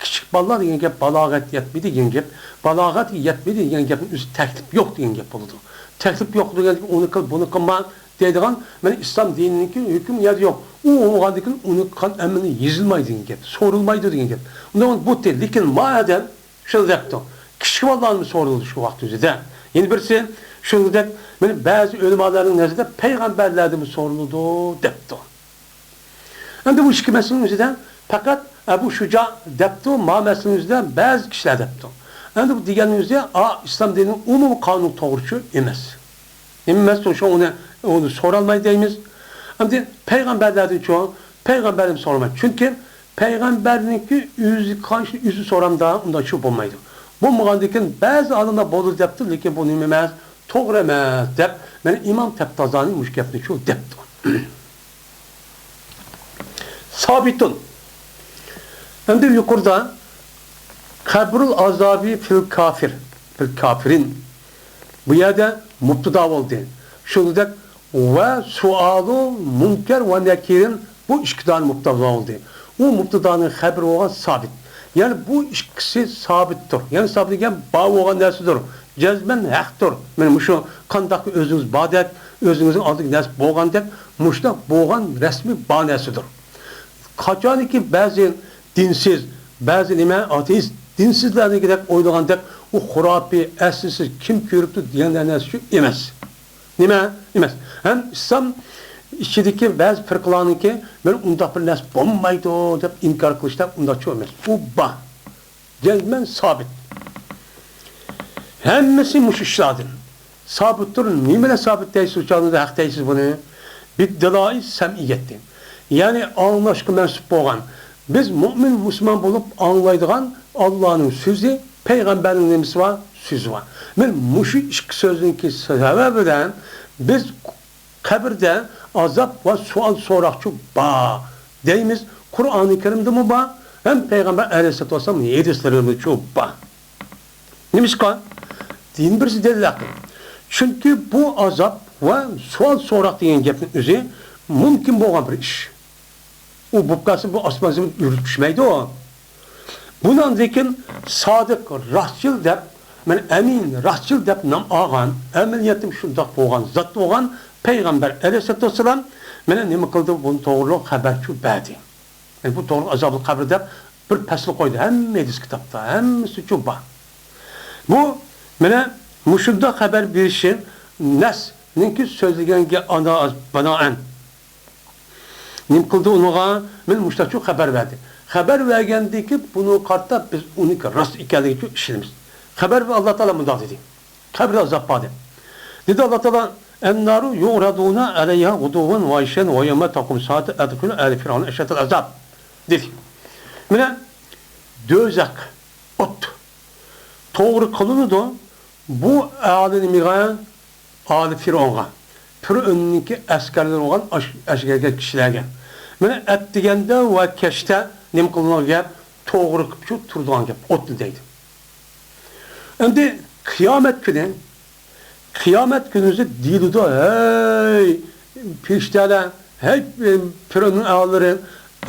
كىچىك بالىلار دېگەن گەپ بالاغەت يەتمىدى دېگەن گەپ، بالاغەتكە يەتمىدى دېگەن گەپنىڭ ئۆزى تەكلىپ يوق دېگەن گەپ بولىدۇ. تەكلىپ يوق دېگەن گەپ ئۇنى قىل، بۇنى قىلما دەيدىغان، مانا ئىسلام دىنىنىڭكى ھۆكۈم يەردە يوق. ئۇ بولغاندىكىن ئۇنى قىلغان ئەمەلنى يېزىلمايدۇ دېگەن گەپ، سورۇلمايدۇ دېگەن گەپ. ئۇنداق بولۇپ بۇ تىل، لېكىن ما ئادەم شۇنداق دەپتۇ. كىچىك بالىلارنىمۇ سورىلىدۇ شۇ ۋاقىت ئۆزىدە. يەنە بىرسى، شۇنداق، مانا بەزى ئۆلىمالارنىڭ نەزىرىدە پەيغەمبەرلەردىنمۇ سورىلىدۇ دەپتۇ. ئەمدى بۇ ئىككى مەسىلىنىڭ ئۆزىدە پەقەت ئەبۇ شۇجا دەپتۇ، ما مەسىلىنىڭ ئۆزىدە بەزى كىشىلەر دەپتۇ. ئەمدى بۇ دېگەننىڭ ئۆزى، ئا، ئىسلام دىنىنىڭ ئومۇمىي قانۇنى توغرىچۇ ئەمەس. ئەمەس، شۇ ئۇنى، ئۇنى سورالمايدۇ دەيمىز. ئەمدى پەيغەمبەرلەردىنچۇ؟ پەيغەمبەردىن سورىمايدۇ. چۈنكى پەيغەمبەرنىڭكى ئۆزى قايسى ئۆزى سورامدا ئۇنداق چۈشۈپ بولمايدۇ. بولمىغاندىكىن بەزى ئالىملار بولىدۇ دەپتۇ، لېكىن بۇ نېمە ئەمەس، توغرا ئەمەس دەپ، مانا ئىمام تەپتازانى مۇشۇ گەپنى شۇ دەپتۇ. سابىتۇن. ئەمدى يۇقىرىدا قەبرۇل ئازابى فىل كافىر، فىل كافىرىن. بۇ يەردە مۇبتىدا بولدى. شۇنىڭدەك ۋە سوئالۇ مۇنكەر ۋە نەكىرىن، بۇ ئىككى دانە مۇبتىدا بولدى. ئۇ مۇبتىدانىڭ خەبىرى بولغان سابىت. يەنى بۇ ئىككىسى سابىتتۇر. يەنى سابىت دېگەن بار بولغان نەرسىدۇر. جەزمەن ھەقتۇر. مانا مۇشۇ قانداق ئۆزىڭىز باردەك، ئۆزىڭىزنىڭ ئالدىدا نەرسە بولغاندەك، مۇشۇنداق بولغان رەسمىي بار نەرسىدۇر. قاچانكى بەزى دىنسىز، بەزى نېمە، ئاتېئىست، دىنسىزلەرنىڭكىدەك ئويلىغاندەك، ئۇ خۇراپىي، ئەسلىسىز، كىم كۆرۈپتۇ دېگەن نەرسە شۇ ئەمەس. نېمە؟ ئەمەس. ھەم ئىسلام ئىچىدىكى بەزى پىرقىلارنىڭكى بىر ئۇنداق بىر نەرسە بولمايدۇ دەپ ئىنكار قىلىشتا ئۇنداق چوڭ ئەمەس. ئۇ بار. جەزمەن سابىت. ھەممىسى مۇشۇ ئىشلاردىن سابىتتۇر. نېمىلا سابىت دەيسىز، ئۇ چاغدا ھەق دەيسىز بۇنى. بىددىلائى سەمئىيەتتىن. يەنى ئاڭلاشقا مەنسۇپ بولغان. بىز مۇئمىن، مۇسۇلمان بولۇپ ئاڭلايدىغان ئاللانىڭ سۆزى، پەيغەمبەرنىڭ نېمىسى بار؟ سۆزى بار. مانا مۇشۇ ئىككى سۆزنىڭكى سەۋەبى بىلەن بىز قەبرىدە ئازاب ۋە سوئال سوراقچۇ بار دەيمىز. قۇرئانى كەرىمدىمۇ بار، ھەم پەيغەمبەر ئەلەيھىسسالاتۇ ۋەسسالام ھەدىسلىرىدىچۇ بار. نېمىشقا؟ يەنە بىرسى دەلىل ھەققى. چۈنكى بۇ ئازاب ۋە سوئال سوراق دېگەن گەپنىڭ ئۆزى مۇمكىن بولغان بىر ئىش. ئۇ بولۇپ قالسا، بۇ ئاسمان زېمىن ئۆرۈلۈپ چۈشمەيدۇ. بۇنىڭدىن كېيىن سادىق، راستچىل دەپ، مانا ئەمىن، راستچىل دەپ نام ئالغان، ئەمەلىيەتتە شۇنداق بولغان، زات بولغان پەيغەمبەر ئەلەيھىسسالاتۇ ۋەسسالام مانا نېمە قىلدى؟ بۇنى توغرۇلۇق خەبەرچۇ بەردى. يەنى بۇ توغرۇلۇق ئازابۇل قەبر دەپ بىر پەسىل قويدى. ھەممە ھەدىس كىتابتا، ھەممىسىچۇ بار. بۇ مانا مۇشۇنداق خەبەر بېرىشى نەسنىڭكى سۆزلىگەنگە ئانا-، بىنائەن. نېمە قىلدى ئۇنىڭغا؟ مانا مۇشۇنداقچۇ خەۋەر بەردى. خەۋەر بەرگەندىن كېيىن بۇنىڭغا قارىتا بىز ئۇنىڭكى راست ئىكەنلىكىگە ئىشىنىمىز. خەۋەر، ئاللا تائالا مۇنداق دېدى. قەبرىدە ئازاب بار دەپ. دېدى ئاللا تائالا، «النار يعرضون عليها غدوا وعشيا ويوم تقوم الساعة أدخلوا آل فرعون أشد العذاب» دېدى. مانا دوزاخ، ئوت توغرا قىلىنىدۇ. بۇ ئالى نېمىغا؟ ئالى فىرئونغا. فىرئوننىڭكى ئەسكەرلىرى بولغان ئاش-، ئەسكەرگە كىشىلەرگە. مانا ئەتىگەندە ۋە كەچتە نېمە قىلىنغان گەپ؟ توغرا قىلىپ شۇ تۇرىدىغان گەپ. ئوتنى دەيدۇ. ئەمدى قىيامەت كۈنى، قىيامەت كۈنى دېيىلىدۇ، ھەي پىرىشتەلەر، ھەي پىرئۆننىڭ ئەھلىلىرى،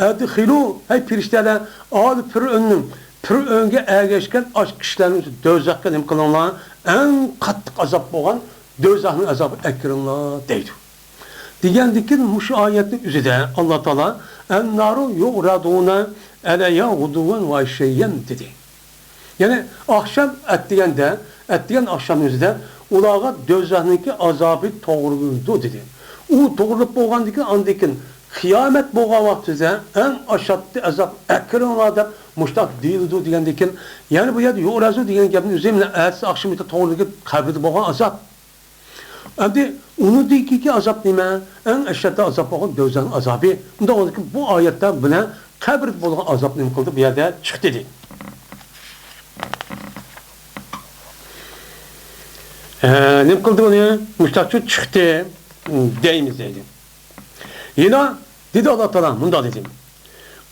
ئەدخىلۇ، ھەي پىرىشتەلەر، ئالى پىرئۆننىڭ، پىرئۆنگە ئەگەشكەن ئاشۇ كىشىلەرنى دوزاخقا نېمە قىلىڭلار، ئەڭ قاتتىق ئازاب بولغان دوزاخنىڭ ئازابىغا ئەكىرىڭلار دەيدۇ. دېگەندىكىن مۇشۇ ئايەتنىڭ ئۆزىدە ئاللا تائالا، «النار يعرضون عليها غدوا وعشيا» دېدى. يەنى ئاخشام ئەتىگەندە، ئەتىگەن ئاخشامنىڭ ئۆزىدە ئۇلارغا دوزاخنىڭكى ئازابى توغرىلىنىدۇ دېدى. ئۇ توغرىلىپ بولغاندىن كېيىن، ئاندىن كېيىن قىيامەت بولغان ۋاقتىدا ئەڭ ئاشاددىي ئازاب ئەكىرىڭلار دەپ مۇشۇنداق دېيىلىدۇ دېگەندىن كېيىن، يەنى بۇ يەردە يۇرازۇ دېگەن گەپنىڭ ئۆزى مانا ئەتىسى ئاخشىمى توغرىلىقى قەبرىدە بولغان ئازاب. ئەمدى ئۇنىڭدىن كېيىنكى ئازاب نېمە؟ ئەڭ ئەشەددىي ئازاب بولغان دوزاخنىڭ ئازابى. ئۇنداق بولغاندىكىن بۇ ئايەتتە بۇنى قەبرىدە بولغان ئازاب نېمە قىلدى؟ بۇ يەردە چىقتى دېدى. ھە، نېمە قىلدى بۇنى؟ مۇشتاقچۇ چىقتى دەيمىز دەيدۇ. يەنە دېدى ئاللا تائالا مۇنداق دېدى.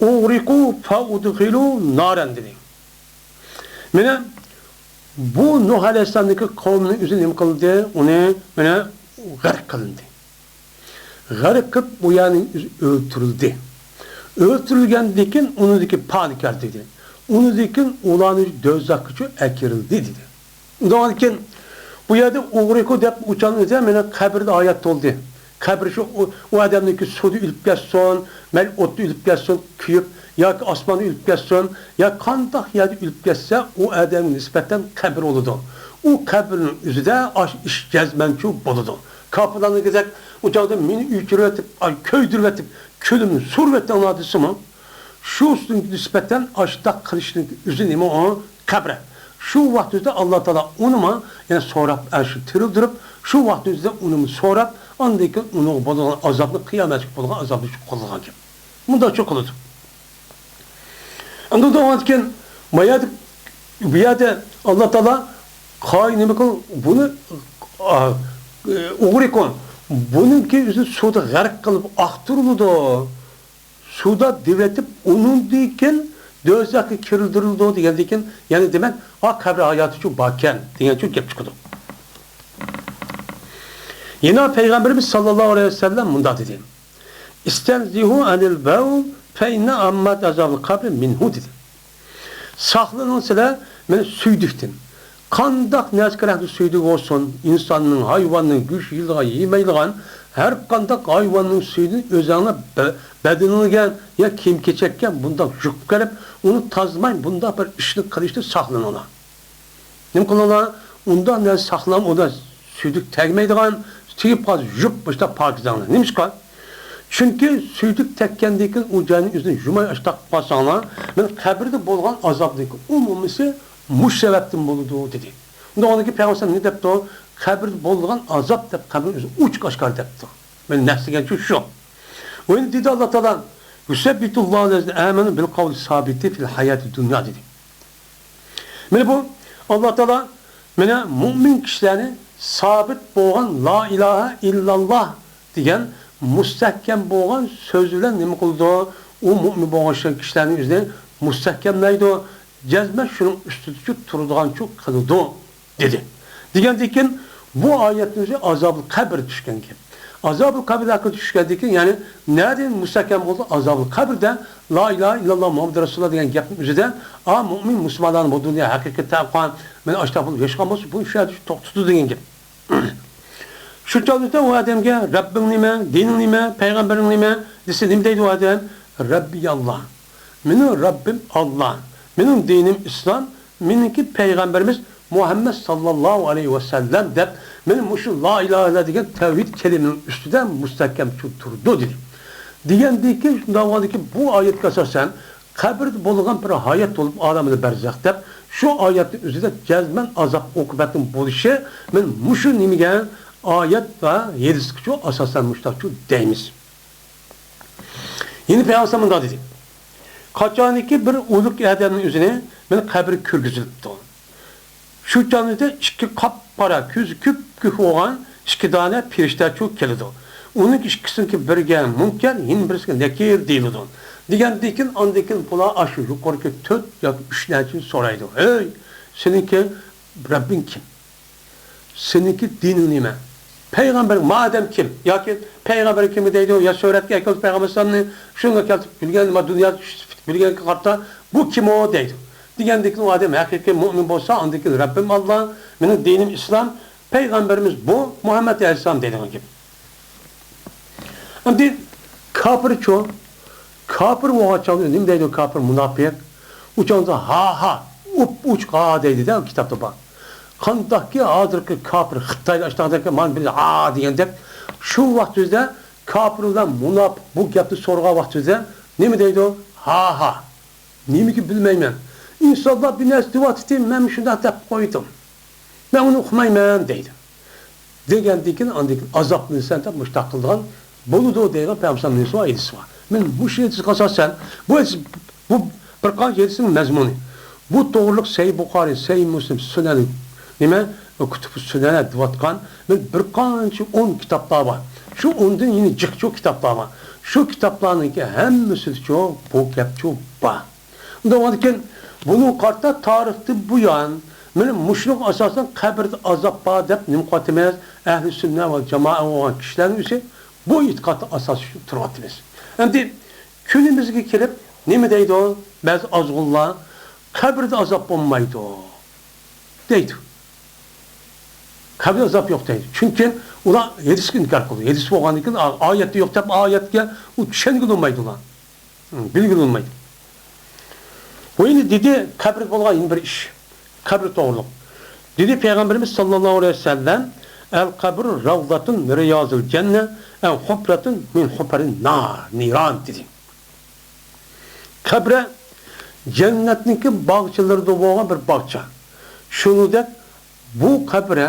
«أغرقوا فأدخلوا نارا» دېدى. مانا بۇ نۇھ ئەلەيھىسسالامنىڭكى قەۋمىنىڭ ئۆزى نېمە قىلدى؟ ئۇنى مانا غەرق قىلىندى. غەرق قىلىپ، ئۇ يەرنىڭ ئۆزى ئۆلتۈرۈلدى. ئۆلتۈرۈلگەندىن كېيىن ئۇنىڭدىكى پالىكەر دېدى. ئۇنىڭدىن كېيىن ئۇلارنى دوزاخقىچۇ ئەكىرىلدى دېدى. ئۇنداقتىن كېيىن بۇ يەردە ئۇغرىقۇ دەپ ئۇچانلىقى مانا قەبرىدە ئايەت تولدى. قەبرە شۇ، ئۇ، ئۇ ئادەمنىڭكى سۇدا ئۆلۈپ كەتسۇن، مەيلى ئوتتا ئۆلۈپ كەتسۇن، كۆيۈپ، ياكى ئاسماندا ئۆلۈپ كەتسۇن، يا قانداق يەردە ئۆلۈپ كەتسە، ئۇ ئادەمگە نىسبەتەن قەبرە بولىدۇ. ئۇ قەبرىنىڭ ئۆزىدە ئاش ئىش جەزمەنچۇ بولىدۇ. كاپىرلارنىڭكىدەك ئۇ چاغدا مېنى ئۆچۈرۈۋېتىپ، ئاي، كۆيدۈرۈۋېتىپ، كۈلۈمنى سۈرۈۋېتىڭلار دېسىمۇ، شۇ ئۈستۈنگە نىسبەتەن ئاشتاق قىلىشنىڭ ئۆزى نېمە ئۇ؟ قەبرە. شۇ ۋاقىت ئۆزىدە ئاللا تائالا ئۇنىمۇ يەنە سوراپ، ئاشۇ تىرىلدۈرۈپ، شۇ ۋاقىت ئۆزىدە ئۇنىمۇ سوراپ، ئاندىن كېيىن ئۇنىڭغا بولىدىغان ئازابنى، قىيامەتكە بولىدىغان ئازابنى شۇ قىلىدىغان گەپ. مۇنداقچۇ قىلىدۇ. ئەمدى ئۇنداق بولغاندىكىن، ما يەردە، بۇ يەردە ئاللا تائالا قاي نېمە قىل، بۇنى، ئا، ئۇغرىقۇ، بۇنىڭكى ئۆزىنى سۇدا غەرق قىلىپ ئاقتۇرۇلىدۇ. سۇدا دېۋىتىپ، ئۇنىڭدىن كېيىن دوزاخقا كىردۈرۈلىدۇ دېگەندىن كېيىن، يەنى دېمەك، ئا، قەبرە ھاياتىچۇ باركەن دېگەنچۇ گەپ چىقىدۇ. يەنە پەيغەمبىرىمىز ساللاللاھۇ ئەلەيھى ۋەسەللەم مۇنداق دېدى. «استنزهوا عن البول فإن عامة عذاب القبر منه» دېدى. ساقلىنىڭ سىلەر مېنى سۈيدۈكتىن. قانداق نەرسە كېرەكلىك سۈيدۈك بولسۇن، ئىنساننىڭ، ھايۋاننىڭ، گۆش يېيىدىغان، يېمەيدىغان، ھەر قانداق ھايۋاننىڭ سۈيىدىن ئۆزەڭلار بە-، بەدىنىڭلارگە يا كىيىم-كېچەككە بۇنداق يۇقۇپ قېلىپ، ئۇنى تازىماي بۇنداق بىر ئىشنى قىلىشتىن ساقلىنىڭلار. نېمە قىلىڭلار؟ ئۇنداق نەرسە ساقلىنىڭ، ئۇنى سۈيدۈك تەگمەيدىغان، تېگىپ قالسا يۇيۇپ باشلاپ پاكىزلەڭلار. نېمىشقا؟ چۈنكى سۈيدۈك تەگكەندىن كېيىن ئۇ جاينى ئۆزىنى يۇماي ئاشتاق قىلىپ قالساڭلار، مانا قەبرىدە بولغان ئازابنىڭكى ئومۇمىسى مۇشۇ سەۋەبتىن بولىدۇ، دېدى. ئۇنداق بولغاندىكىن پەيغەمبەر نېمە دەپتۇ؟ قەبرىدە بولىدىغان ئازاب دەپ قەبرىنى ئۆزى ئوچۇق ئاشكارا دەپتۇ. مانا نەس دېگەنچۇ شۇ. ۋە دېدى ئاللا تائالا، «يثبت الله الذين آمنوا بالقول الثابت في الحياة الدنيا» دېدى. مانا بۇ ئاللا تائالا مانا مۇئمىن كىشىلەرنى سابىت بولغان لا ئىلاھە ئىللاللا دېگەن مۇستەھكەم بولغان سۆز بىلەن نېمە قىلىدۇ؟ ئۇ مۇئمىن بولغان كىشىلەرنىڭ ئۆزىنى مۇستەھكەملەيدۇ، جەزمەن شۇنىڭ ئۈستىدىچۇ تۇرىدىغانچۇ قىلىدۇ. دېدى. دېگەندىن كېيىن، بۇ ئايەتنىڭ ئۆزى ئازابۇل قەبر چۈشكەن گەپ. ئازابۇل قەبر ھەققىدە چۈشكەندىن كېيىن، يەنى نەدىن مۇستەھكەم بولدى؟ ئازابۇل قەبردە لا ئىلاھە ئىللاللا مۇھەممەد رەسۇلۇللا دېگەن گەپنىڭ ئۆزىدە، ئا، مۇئمىن مۇسۇلمانلارنىڭ بۇ دۇنيا ھەقىقىي تەقۋا، مانا ئاشتاق بولۇپ ياشىغان بولسا، بۇ شۇ يەردە توختىتىدۇ دېگەن گەپ. شۇ چاغدا ئۇ ئادەمگە، «رەببىڭ نېمە؟ دىنىڭ نېمە؟ پەيغەمبىرىڭ نېمە؟» دېسە، نېمە دەيدۇ ئۇ ئادەم؟ «رەببىي ئاللا. مېنىڭ رەببىم ئاللا. مېنىڭ دىنىم ئىسلام. مېنىڭكى پەيغەمبىرىمىز مۇھەممەد ساللاللاھۇ ئەلەيھى ۋەسەللەم» دەپ، مانا مۇشۇ لا ئىلاھە ئىللا دېگەن تەۋھىد كەلىمىنىڭ ئۈستىدە مۇستەھكەم تۇرىدۇ، دېدى. دېگەندىكىن، شۇنداق بولغاندىكىن، بۇ ئايەتكە ئاساسەن، قەبرىدە بولغان بىر ھايات بولۇپ، ئالەمدە بەرزەخ دەپ، شۇ ئايەتنىڭ ئۆزىدە جەزمەن ئازاب ئوقۇبەتنىڭ بولۇشى، مەن مۇشۇ نېمىگە، ئايەت ۋە ھەدىسكىچۇ ئاساسەن مۇشۇنداقچۇ دەيمىز. يەنە پەيغەمبەر مۇنداق دېدى، قاچانكى بىر ئۆلۈك ئادەمنىڭ ئۆزىنى مەن قەبرىگە كىرگۈزۈلۈپتۇ. شۇ چاغدا ئىككى قاپقارا، كۆزى كۈپكۈك بولغان ئىككى دانە پەرىشتەچۇ كېلىدۇ. ئۇنىڭ ئىككىسىنىڭكى بىرىگە مۇنكەر، يەنە بىرسىگە نەكىر دېيىلىدۇ. دېگەندىن كېيىن، ئاندىن كېيىن بۇلار ئاشۇ يۇقىرىقى تۆت ياكى ئۈچ نەرسىنى سورايدۇ. ھەي، سېنىڭكى رەببىڭ كىم؟ سېنىڭكى دىنىڭ نېمە؟ پەيغەمبەر، مادەم كىم؟ ياكى پەيغەمبەر كىم دەيدۇ؟ يا سۈرەتكە ئەكېلىپ پەيغەمبەر ئەلەيھىسسالامنى شۇنىڭغا كەلتۈرۈپ بىلگەن، ما دۇنيادا چۈشۈپ بىلگەنگە قارىتا، بۇ كىم ئۇ دەيدۇ. دېگەندىن كېيىن ئۇ ئادەم ھەقىقىي مۆمىن بولسا، ئاندىن كېيىن رەببىم ئاللا، مېنىڭ دىنىم ئىسلام، پەيغەمبىرىمىز بۇ، مۇھەممەد ئەلەيھىسسالام دەيدىغان گەپ. ئەمدى كاپىرچۇ؟ كاپىر بولغان چاغدا نېمە دەيدۇ كاپىر، مۇناپىق؟ ئۇ چاغدا ھا ھا، ئۇپ ئۇچ ھا دەيدۇ-دە، كىتابتا بار. قانداقكى ھازىرقى كاپىر خىتايدا ئاشتاغدەك مانا بىر ھا دېگەندەك، شۇ ۋاقتىدا كاپىر بىلەن مۇناپىق بۇ گەپنى سورىغان ۋاقتىدا نېمە دەيدۇ؟ ھا ھا. نېمىگە بىلمەيمەن. ئىنسانلار بىر نەرسە دېۋاتىتى، مەن شۇنداق دەپ قويدۇم. مەن ئۇنى ئۇقمايمەن دەيدۇ. دېگەندىن كېيىن، ئاندىن كېيىن ئازابلىنىسەن دەپ مۇشۇنداق قىلىدىغان بولىدۇ دەيدىغان پەيغەمبەرنىڭ ھەدىسى بار. مەن مۇشۇ ھەدىسكە ئاساسەن، بۇ ھەدىس، بۇ بىر قانچە ھەدىسنىڭ مەزمۇنى. بۇ توغرىلىق سەھىھ بۇخارى، سەھىھ مۇسلىم، سۈنەن، نېمە، كۇتۇبۇ سۈنەن دېۋاتقان مەن بىر قانچە ئون كىتابلار بار. شۇ ئوندىن يەنە جىقچۇ كىتابلار بار. شۇ كىتابلارنىڭكى ھەممىسىدىچۇ بۇ گەپچۇ بار. ئۇنداق بولغاندىكىن، بۇنىڭغا قارىتا تارىختىن بۇيان، مانا مۇشۇنىڭغا ئاساسەن قەبرىدە ئازاب بار دەپ نېمە قىلىۋاتىمىز؟ ئەھلى سۈننە ۋە جامائە بولغان كىشىلەرنىڭ ئۆزى بۇ ئېتىقادتا ئاساس تۇرۇۋاتىمىز. ئەمدى كۈنىمىزگە كېلىپ نېمە دەيدۇ؟ بەزى ئازغۇنلار، «قەبرىدە ئازاب بولمايدۇ» دەيدۇ. قەبرىدە ئازاب يوق دەيدۇ. چۈنكى ئۇلار ھەدىسكە ئىنكار قىلىدۇ. ھەدىس بولغاندىن كېيىن، ئا-، ئايەتتە يوق دەپ، ئايەتكە ئۇ چۈشەنگىلى بولمايدۇ ئۇلار. بىلگىلى بولمايدۇ. بۇ ئەمدى دېدى، قەبرە بولغان يەنە بىر ئىش. قەبرە توغرۇلۇق. دېدى پەيغەمبىرىمىز ساللاللاھۇ ئەلەيھى ۋەسەللەم، «ئەل قەبرۇ رەۋزاتۇن مىن رىيازىل جەننە، ئەۋ خۇپراتۇن مىن خۇپەرىن نار، نىران» دېدى. قەبرە جەننەتنىڭكى باغچىلىرىدا بولغان بىر باغچە. شۇنىڭدەك بۇ قەبرە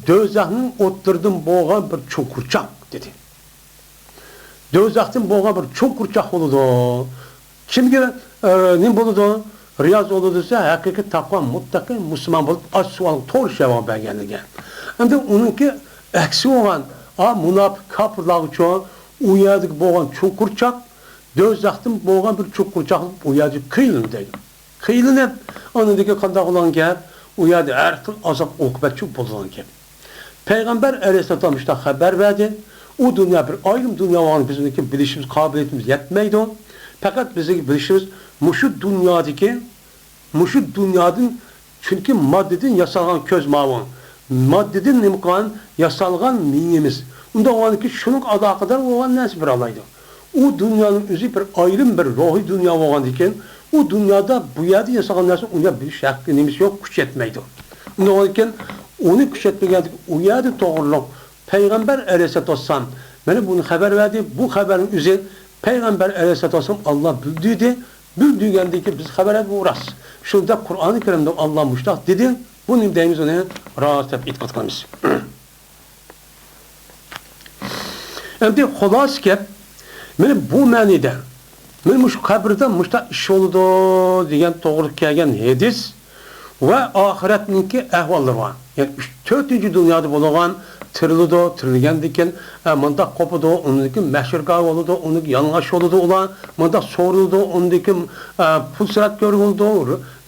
دوزاخنىڭ ئوتلىرىدىن بولغان بىر چوڭقۇرچاق، دېدى. دوزاختىن بولغان بىر چوڭقۇرچاق بولىدۇ. كىمگە، ئە، نېمە بولىدۇ؟ رىياز بولىدۇ دېسە، ھەقىقىي تەقۋا، مۇتتەقىي مۇسۇلمان بولۇپ، ئاز سوئالغا توغرا جاۋاب بەرگەنلىكى. ئەمدى ئۇنىڭكى ئەكسى بولغان، ئا، مۇناپىق كاپىرلارغىچۇ، ئۇ يەردىكى بولغان چوڭقۇرچاق، دوزاختىن بولغان بىر چوڭقۇرچاق، ئۇ يەردە قىينىلىدۇ دەيدۇ. قىينىلىپ، ئاندىن كېيىن قانداق بولغان گەپ؟ ئۇ يەردە ھەر خىل ئازاب ئوقۇبەتچۇ بولىدىغان گەپ. پەيغەمبەر ئەلەيھىسسالام مۇشۇنداق خەۋەر بەردى. ئۇ دۇنيا بىر ئايرىم دۇنيا بولغان، بىز ئۇنىڭكى بىلىشىمىز، قابىلىيىتىمىز يەتمەيدۇ. پەقەت بىزنىڭ بىلىشىمىز مۇشۇ دۇنيادىكى، مۇشۇ دۇنيادىن، چۈنكى ماددىدىن ياسالغان كۆز ماۋۇ، ماددىدىن نېمە قىلغان، ياسالغان مېڭىمىز. ئۇنداق بولغاندىكىن شۇنىڭغا ئالاقىدار بولغان نەرسە بېرەلەيدۇ. ئۇ دۇنيانىڭ ئۆزى بىر ئايرىم بىر روھىي دۇنيا بولغاندىكىن، ئۇ دۇنيادا بۇ يەردە ياسالغان نەرسىنى ئۇ يەردە بىلىش ھەققى نېمىسى يوق، كۈچ يەتمەيدۇ. ئۇنداق بولغاندىكىن، ئۇنى كۈچ يەتمىگەندىكىن، ئۇ يەردە توغرۇلۇق پەيغەمبەر ئەلەيھىسسالاتۇ ۋەسسالام مانا بۇنى خەۋەر بەردى. بۇ خەۋەرنىڭ ئۆزى پەيغەمبەر ئەلەيھىسسالاتۇ ۋەسسالام ئاللا بىلدۈردى. بىلدۈرگەندىن كېيىن بىز خەۋەر بەردى، بۇ راست. شۇنداق قۇرئانى كەرىمدە ئاللا مۇشۇنداق دېدى. بۇنى دەيمىز، ئۇنى راست دەپ ئېتىقاد قىلىمىز. ئەمدى خۇلاسە گەپ، مانا بۇ مەنىدە، مانا مۇشۇ قەبرىدە مۇشۇنداق ئىش بولىدۇ دېگەن توغرا كەلگەن ھەدىس ۋە ئاخىرەتنىڭكى ئەھۋاللىرى بار. يەنى ئۈچ، تۆتىنچى دۇنيادا بولىدىغان، تىرىلىدۇ، تىرىلگەندىن كېيىن، ئە، مۇنداق قوپىدۇ، ئۇنىڭدىن كېيىن مەھشەرگاھ بولىدۇ، ئۇنىڭدىن كېيىن يالىڭاچ بولىدۇ ئۇلار، مۇنداق سورىلىدۇ، ئۇنىڭدىن كېيىن، ئە، پۇلسىرات كۆرگىلىدۇ،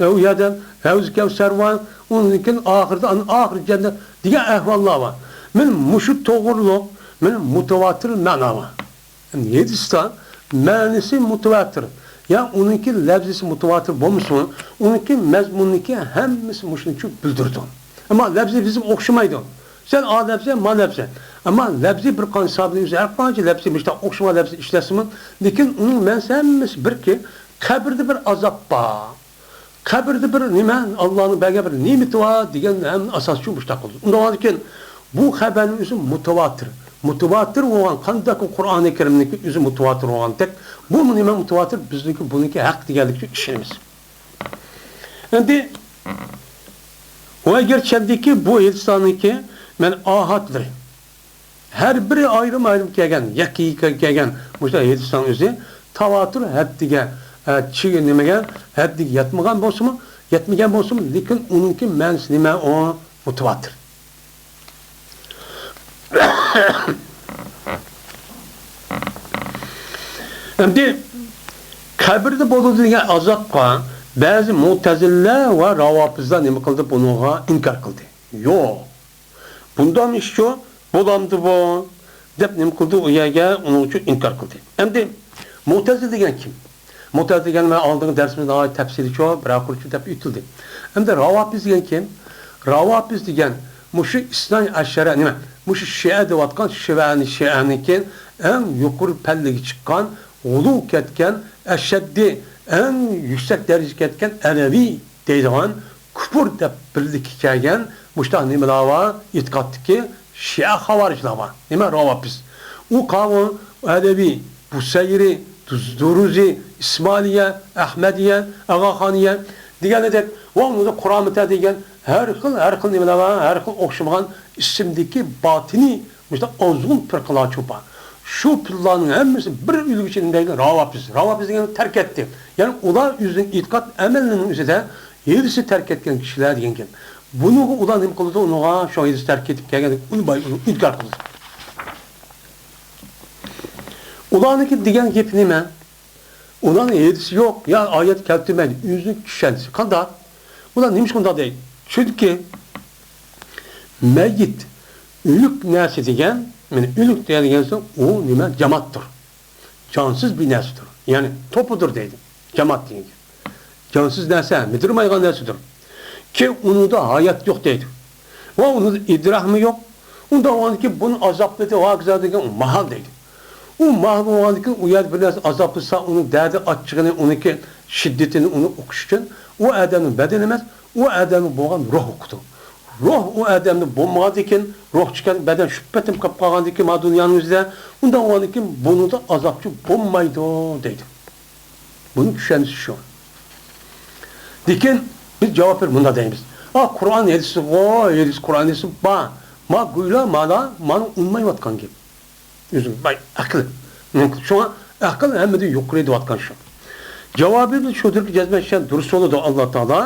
ئە، ئۇ يەردە ھەۋزى كەۋسەر بار، ئۇنىڭدىن كېيىن ئاخىرىدا، ئاخىر جەننەت دېگەن ئەھۋاللار بار. مانا مۇشۇ توغرۇلۇق، مانا مۇتەۋاتىر مەنا بار. ھەدىستە مەنىسى مۇتەۋاتىر، يا ئۇنىڭكى لەپزىسى مۇتەۋاتىر بولمىسۇن، ئۇنىڭكى مەزمۇنىنىڭكى ھەممىسى مۇشۇنچە بىلدۈرىدۇ. ئەمما لەپزى بىزگە ئوخشىمايدۇ. سەن ئا لەپزى، ما لەپزى. ئەمما لەپزى بىر قانچە ساھابىنىڭ ئۆزى ھەر قانچە لەپزى، مۇشۇنداق ئوخشىمىغان لەپزى ئىشلەتسىمۇ، لېكىن ئۇنىڭ مەنىسى ھەممىسى بىركى، قەبرىدە بىر ئازاب بار. قەبرىدە بىر نېمە، ئاللانىڭ بەرگەن بىر نېمىتى بار دېگەن ھەم ئاساسچۇ مۇشۇنداق قىلدى. ئۇنداق بولغاندىكىن، بۇ خەۋەرنىڭ ئۆزى مۇتەۋاتىر. مۇتەۋاتىر بولغان، قانداق قۇرئانى كەرىمنىڭكى ئۆزى مۇتەۋاتىر بولغاندەك، بۇمۇ نېمە مۇتەۋاتىر، بىزنىڭكى بۇنىڭكى ھەق دېگەنلىككە ئىشىنىمىز. ئەمدى ئۇ ئەگەر چەندىكى بۇ ھەدىسلەرنىڭكى مەن ئاھادلىرى، ھەر بىرى ئايرىم-ئايرىم كەلگەن، يەككە-يەككە كەلگەن مۇشۇ ھەدىسنىڭ ئۆزى تەۋاتۇر ھەددىگە، ئە، چىگە نېمىگە، ھەددىگە يەتمىگەن بولسىمۇ، يەتمىگەن بولسىمۇ، لېكىن ئۇنىڭكى مەنىسى نېمە؟ ئۇ مۇتەۋاتىر. ئەمدى قەبرىدە بولىدۇ دېگەن ئازابقا بەزى مۇتەزىلىلەر ۋە راۋاپىزلار نېمە قىلدى؟ بۇنىڭغا ئىنكار قىلدى. يوق. بۇنداق ئىشچۇ، بولامدۇ بۇ؟ دەپ نېمە قىلدى؟ ئۇ يەرگە ئۇنىڭ ئۈچۈن ئىنكار قىلدى. ئەمدى مۇتەزىلە دېگەن كىم؟ مۇتەزىلە دېگەن مەن ئالدىنقى دەرسىمىزدە ناھايىتى تەپسىلىيچۇ، بىرەر قۇرچۇ دەپ ئۆتۈلدى. ئەمدى راۋاپىز دېگەن كىم؟ راۋاپىز دېگەن مۇشۇ ئىسناي ئەشەرە، نېمە؟ مۇشۇ شىئە دەۋاتقان شىئەنى، شىئەنىڭكى ئەڭ يۇقىرى پەللىگە چىققان، غۇلۇ كەتكەن، ئەشەددىي، ئەڭ يۈكسەك دەرىجىگە كەتكەن ئەلەۋى دەيدىغان كۇپۇر دەپ بىرلىككە كەلگەن مۇشۇنداق نېمىلەر بار؟ ئېتىقادتىكى شىئە خاۋارىجلار بار. نېمە؟ راۋاپىز. ئۇ قاۋۇ ئەلەۋى، بۇسەيرى، دۇز-، دۇرۇزى، ئىسمالىيە، ئەھمەدىيە، ئاغاخانىيە دېگەندەك، ۋە ئۇنىڭدا قۇرامىتە دېگەن ھەر خىل، ھەر خىل نېمىلەر بار، ھەر خىل ئوخشىمىغان ئىسىمدىكى باتىنىي مۇشۇنداق ئازغۇن پىرقىلار چوپان. شۇ پىللارنىڭ ھەممىسى بىر ئۈلگە ئىچىدە راۋاپىز. راۋاپىز دېگەن تەرك ئەتتى. يەنى ئۇلار ئۆزىنىڭ ئېتىقاد ئەمەللىرىنىڭ ئۆزىدە ھېلىسى تەرك ئەتكەن كىشىلەر دېگەن گەپ. بۇنىڭغا ئۇلار نېمە قىلىدۇ؟ ئۇنىڭغا شۇ ھېلىسى تەرك كېتىپ كەلگەن ئۇنى باي-، ئۇنى ئىنكار قىلىدۇ. ئۇلارنىڭكى دېگەن گېپى نېمە؟ ئۇلارنىڭ ھېلىسى يوق، يا ئايەت كەلتۈرمەيدۇ، ئۆزىنىڭ چۈشەنچىسى. قانداق؟ ئۇلار نېمىشقا ئۇنداق دەيدۇ؟ چۈنكى مەييىت، ئۆلۈك نەرسە دېگەن، مانا ئۆلۈك دېگەن سۆز، ئۇ نېمە؟ جامادتۇر. جانسىز بىر نەرسىدۇر. يەنى توپىدۇر دەيدۇ. جاماد دېگەن گەپ. جانسىز نەرسە، مىدىرمايدىغان نەرسىدۇر. كى ئۇنىڭدا ھايات يوق دەيدۇ. ۋە ئۇنىڭدا ئىدراكمۇ يوق. ئۇنداق بولغاندىكىن بۇنى ئازابلىدى، ۋاكىزا دېگەن ئۇ ماھال دەيدۇ. ئۇ ماھال بولغاندىكىن ئۇ يەردە بىر نەرسە ئازابلىسا، ئۇنىڭ دەردى ئاچچىقىنى، ئۇنىڭكى شىددىتىنى ئۇنى ئۇقۇش ئۈچۈن ئۇ ئادەمنىڭ بەدىنى ئەمەس، ئۇ ئادەمنىڭ بولغان روھ ئۇقىدۇ. روھ ئۇ ئادەمدە بولمىغاندىكىن، روھ چىققان بەدەن شۈپپەتىم قاپ قالغاندىكىن، ما دۇنيانىڭ ئۆزىدە، ئۇنداق بولغاندىكىن بۇنىڭدا ئازابچى بولمايدۇ دەيدۇ. بۇنىڭ چۈشەنچىسى شۇ. لېكىن بىز جاۋاب بېرىپ مۇنداق دەيمىز. ئا، قۇرئان ھەدىسىغۇ، ھەدىس قۇرئان ھەدىسى بار. ما گويلا مانا، مانا ئۇنىمايۋاتقان گەپ. ئۆزۈم باي ئەقىل. شۇڭا ئەقىل ھەممىدىن يۇقىرى دەۋاتقان شۇ. جاۋابى بىز شۇدۇركى جەزمەن چۈشەن دۇرۇس بولىدۇ. ئاللا تائالا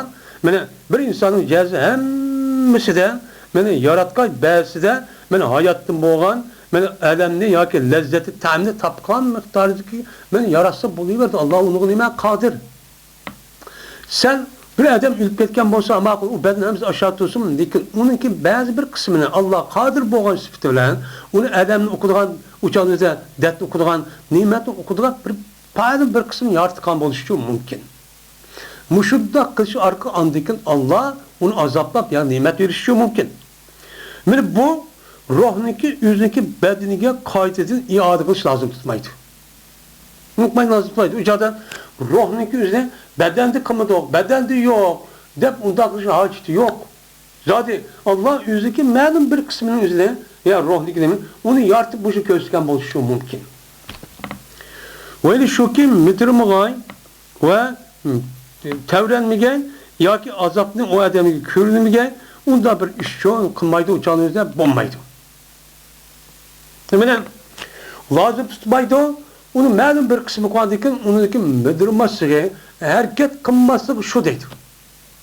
مانا بىر ئىنساننىڭ جەزى ھەممىسىدە، مانا ياراتقان بەزىسىدە، مانا ھاياتتىن بولغان، مانا ئەلەمنى ياكى لەززەتنى، تەمنى تاپقان مىقدارىدىكى مانا ياراتسا بولۇۋېرىدۇ. ئاللا ئۇنىڭغا نېمە قادىر. سەن بىر ئادەم ئۆلۈپ كەتكەن بولسا، ماقۇل، ئۇ بەدەن ھەممىسى ئاشۇ تۇرسۇن، لېكىن ئۇنىڭكى بەزى بىر قىسمىنى ئاللا قادىر بولغان سۈپىتى بىلەن ئۇنى ئادەمنى ئۇقىدىغان، ئۇچانىزدا دەردنى ئۇقىدىغان، نېمەتنى ئۇقىدىغان بىر پەقەت بىر قىسمىنى يارىتقان بولۇشى مۇمكىن. مۇشۇنداق قىلىش ئارقىلىق ئاندىن كېيىن ئاللا ئۇنى ئازابلاپ يا نېمەت بېرىشى مۇمكىن. مانا بۇ روھنىڭكى ئۆزىنىڭكى بەدىنىگە قايتىدىن ئىئادە قىلىش لازىم تۇتمايدۇ. ئۇنتۇماي لازىم تۇتمايدۇ. ئۇ چاغدا روھنىڭكى ئۆزىنى بەدەندە قىلمىدۇق، بەدەندە يوق دەپ ئۇنداق قىلىش ھاجىتى يوق. زادى ئاللا ئۆزىنىڭكى مەلۇم بىر قىسمىنىڭ ئۆزىنى، يا روھنىڭكى نېمە، ئۇنى يارىتىپ مۇشۇ كۆرسەتكەن بولۇشى مۇمكىن. ۋەيلى شۇكى، مىدىرمىغاي ۋە تەۋرەنمىگەي ياكى ئازابنى ئۇ ئادەمگە كۆرۈنمىگەي، ئۇنداق بىر ئىش شۇ قىلمايدۇ، ئۇ چاغنىڭ ئۆزىدە بولمايدۇ. نېمىنى لازىم تۇتمايدۇ؟ ئۇنى مەلۇم بىر قىسمى قىلغاندىن كېيىن، ئۇنىڭدىكى مىدىرماسلىقى، ھەرىكەت قىلماسلىقى شۇ دەيدۇ.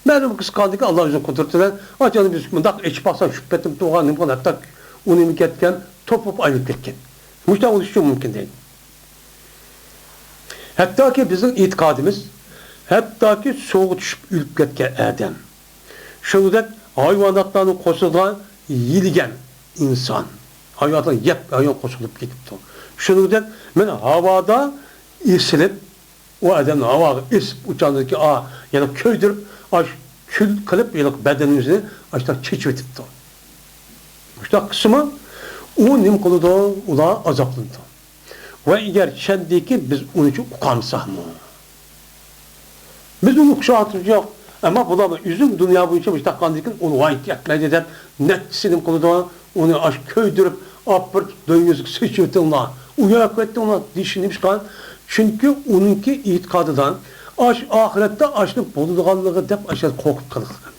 مەلۇم بىر قىسمى قىلغاندىن كېيىن، ئاللا ئۆزىنىڭ قۇدرىتى بىلەن، ئاچانى بىز مۇنداق ئېچىپ باقساق، شۈپپەتىم تۇرغان، نېمە قىلغان، ھەتتا ئۇنىمۇ كەتكەن، توپۇپ ئايلىنىپ كەتكەن. مۇشۇنداق بولۇشى مۇمكىن دەيدۇ. ھەتتاكى بىزنىڭ ئېتىقادىمىز، ھەتتاكى سۇغا چۈشۈپ ئۆلۈپ كەتكەن ئادەم، شۇنىڭدەك ھايۋاناتلارنىڭ قورسىقىدا يېلىگەن ئىنسان، ھايۋاناتلار يەپ، ھايۋان قورسىقىدا كېتىپتۇ. شۇنىڭدەك مانا ھاۋادا ئېسىلىپ، ئۇ ئادەمنى ھاۋاغا ئېسىپ، ئۇچاندىكى ئا، يەنە كۆيدۈرۈپ، ئاش كۈل قىلىپ، ھېلىقى بەدەننىڭ ئۆزىنى ئاشۇنداق چېچىۋېتىپتۇ. مۇشۇنداق قىلسىمۇ، ئۇ نېمە قىلىدۇ؟ ئۇلار ئازابلىنىدۇ. ۋە ئەگەر چەندىكى بىز ئۇنى ئۇقامساقمۇ؟ بىز ئۇنى ئۇقۇش ھاجىتىمىز يوق. ئەمما بۇلار ئۆزۈم دۇنيا بويىچە مۇشۇنداق قىلغاندىن كېيىن ئۇنى ۋايىت يەتمەيدۇ دەپ، نەچچىسى نېمە قىلىدۇ؟ ئۇنى ئاش كۆيدۈرۈپ، ئاپىرىپ دۆڭگىزگە سېچىۋېتىڭلار، ئۇياق قىلىۋېتىڭلار دېيىشى نېمىشقا؟ چۈنكى ئۇنىڭكى ئېتىقادىدا ئاش ئاخىرەتتە ئاشۇنى بولىدىغانلىقى دەپ ئاشۇ قورقۇپ قېلىقلىغان.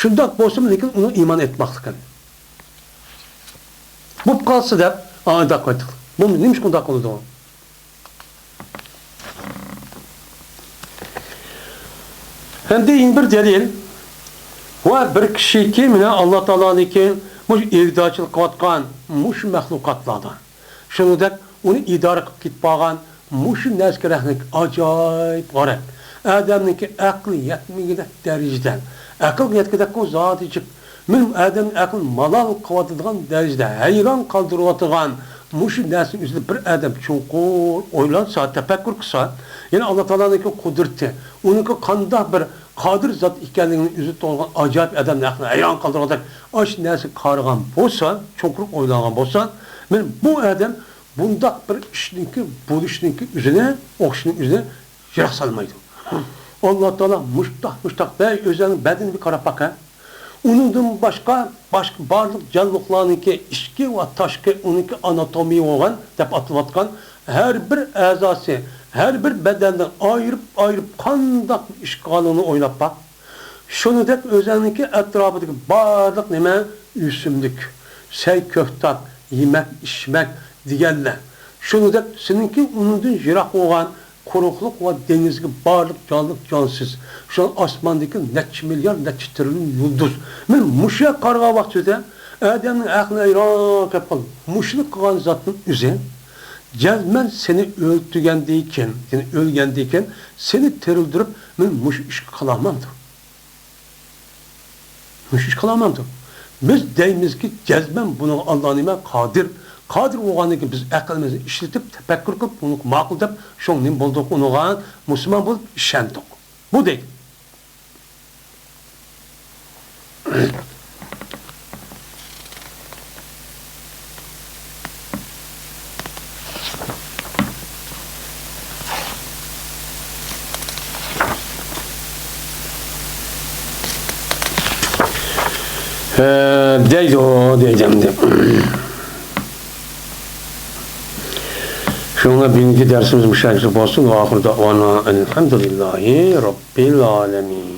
شۇنداق بولسىمۇ، لېكىن ئۇنىڭ ئىمان ئېيتماقلىقى بولۇپ قالسا دەپ ئانداق قىلىۋېتىڭلار. بۇ نېمىشقا ئۇنداق قىلىدۇ؟ ئەمدى يەنە بىر دەلىل. ۋە بىر كىشىكى مانا ئاللا تائالانىڭكى مۇشۇ ئىگىدارچىلىق قىلىۋاتقان مۇشۇ مەخلۇقاتلاردا، شۇنىڭدەك ئۇنى ئىدارە قىلىپ كېتىپ قالغان مۇشۇ نەرسىگە رەھمەت، ئاجايىپ غەرەب. ئادەمنىڭكى ئەقلى يەتمىگۈدەك دەرىجىدە، ئەقىلگە يەتكۈدەكمۇ زادى جىق. مېنىڭ ئادەمنىڭ ئەقلىنى مالال قىلىۋاتىدىغان دەرىجىدە ھەيران قالدۇرۇۋاتىدىغان مۇشۇ نەرسىنىڭ ئۆزىدە بىر ئادەم چوڭقۇر ئويلانسا، تەپەككۇر قىلسا، يەنى ئاللا تائالانىڭكى قۇدرىتى، ئۇنىڭكى قانداق بىر قادىر زات ئىكەنلىكىنى ئۆزى تونۇغان ئاجايىپ ئادەمنىڭ ئەقلىنى ھەيران قالدۇرغۇدەك ئاشۇ نەرسىگە قارىغان بولسا، چوڭقۇر ئويلانغان بولسا، مانا بۇ ئادەم بۇنداق بىر ئىشنىڭكى بولۇشنىڭكى ئۆزىنى، ئوخشىشىنىڭ ئۆزىنى يىراق سالمايدۇ. ئاللا تائالا مۇشتاق، مۇشتاق، دەي، ئۆزۈڭنىڭ بەدىنىگە بىر قاراپ باق، ھە. ئۇنىڭدىن باشقا، باشقا بارلىق جانلىقلارنىڭكى ئىچكى ۋە تاشقى، ئۇنىڭكى ئاناتومىيە بولغان دەپ ئاتىلىۋاتقان ھەر بىر ئەزاسى، ھەر بىر بەدەندىن ئايرىپ-ئايرىپ قانداق ئىش قىلغانلىقىنى ئويلاپ باق. شۇنىڭدەك ئۆزۈڭنىڭكى ئەتراپىدىكى بارلىق نېمە، ئۆسۈملۈك، سەي-كۆكتات، يېمەك-ئىچمەك دېگەنلەر. شۇنىڭدەك سېنىڭكى ئۇنىڭدىن يىراق بولغان قۇرۇقلۇق ۋە دېڭىزدىكى بارلىق جانلىق-جانسىز، شۇ ئاسماندىكى نەچچە مىليارد، نەچچە تىرىليون يۇلدۇز. مانا مۇشۇ يەرگە قارىغان ۋاقتىدا ئادەمنىڭ ئەقلى ھەيران قېلىپ قالىدۇ. مۇشۇنى قىلغان زاتنىڭ ئۆزى جەزمەن سېنى ئۆلتۈرگەندىن كېيىن، يەنى ئۆلگەندىن كېيىن سېنى تىرىلدۈرۈپ، مانا مۇشۇ ئىشقا قىلالمامدۇ؟ مۇشۇ ئىش قىلالمامدۇ؟ بىز دەيمىزكى، جەزمەن بۇنىڭغا ئاللا نېمە قادىر. قادىر بولغاندىن كېيىن بىز ئەقلىمىزنى ئىشلىتىپ، تەپەككۇر قىلىپ، بۇنىڭغا ماقۇل دەپ، شۇڭا نېمە بولدۇق؟ ئۇنىڭغا مۇسۇلمان بولۇپ ئىشەندۇق. بۇ دەيدۇ. ھە، دەيدۇ، دەيدۇ ئەمدى. شۇڭا بۈگۈنكى دەرسىمىز مۇشۇ يەرگىچە بولسۇن. ۋە ئاخىر دەئۋانا ئەلھەمدۇلىللاھى رەببىل ئالەمىن.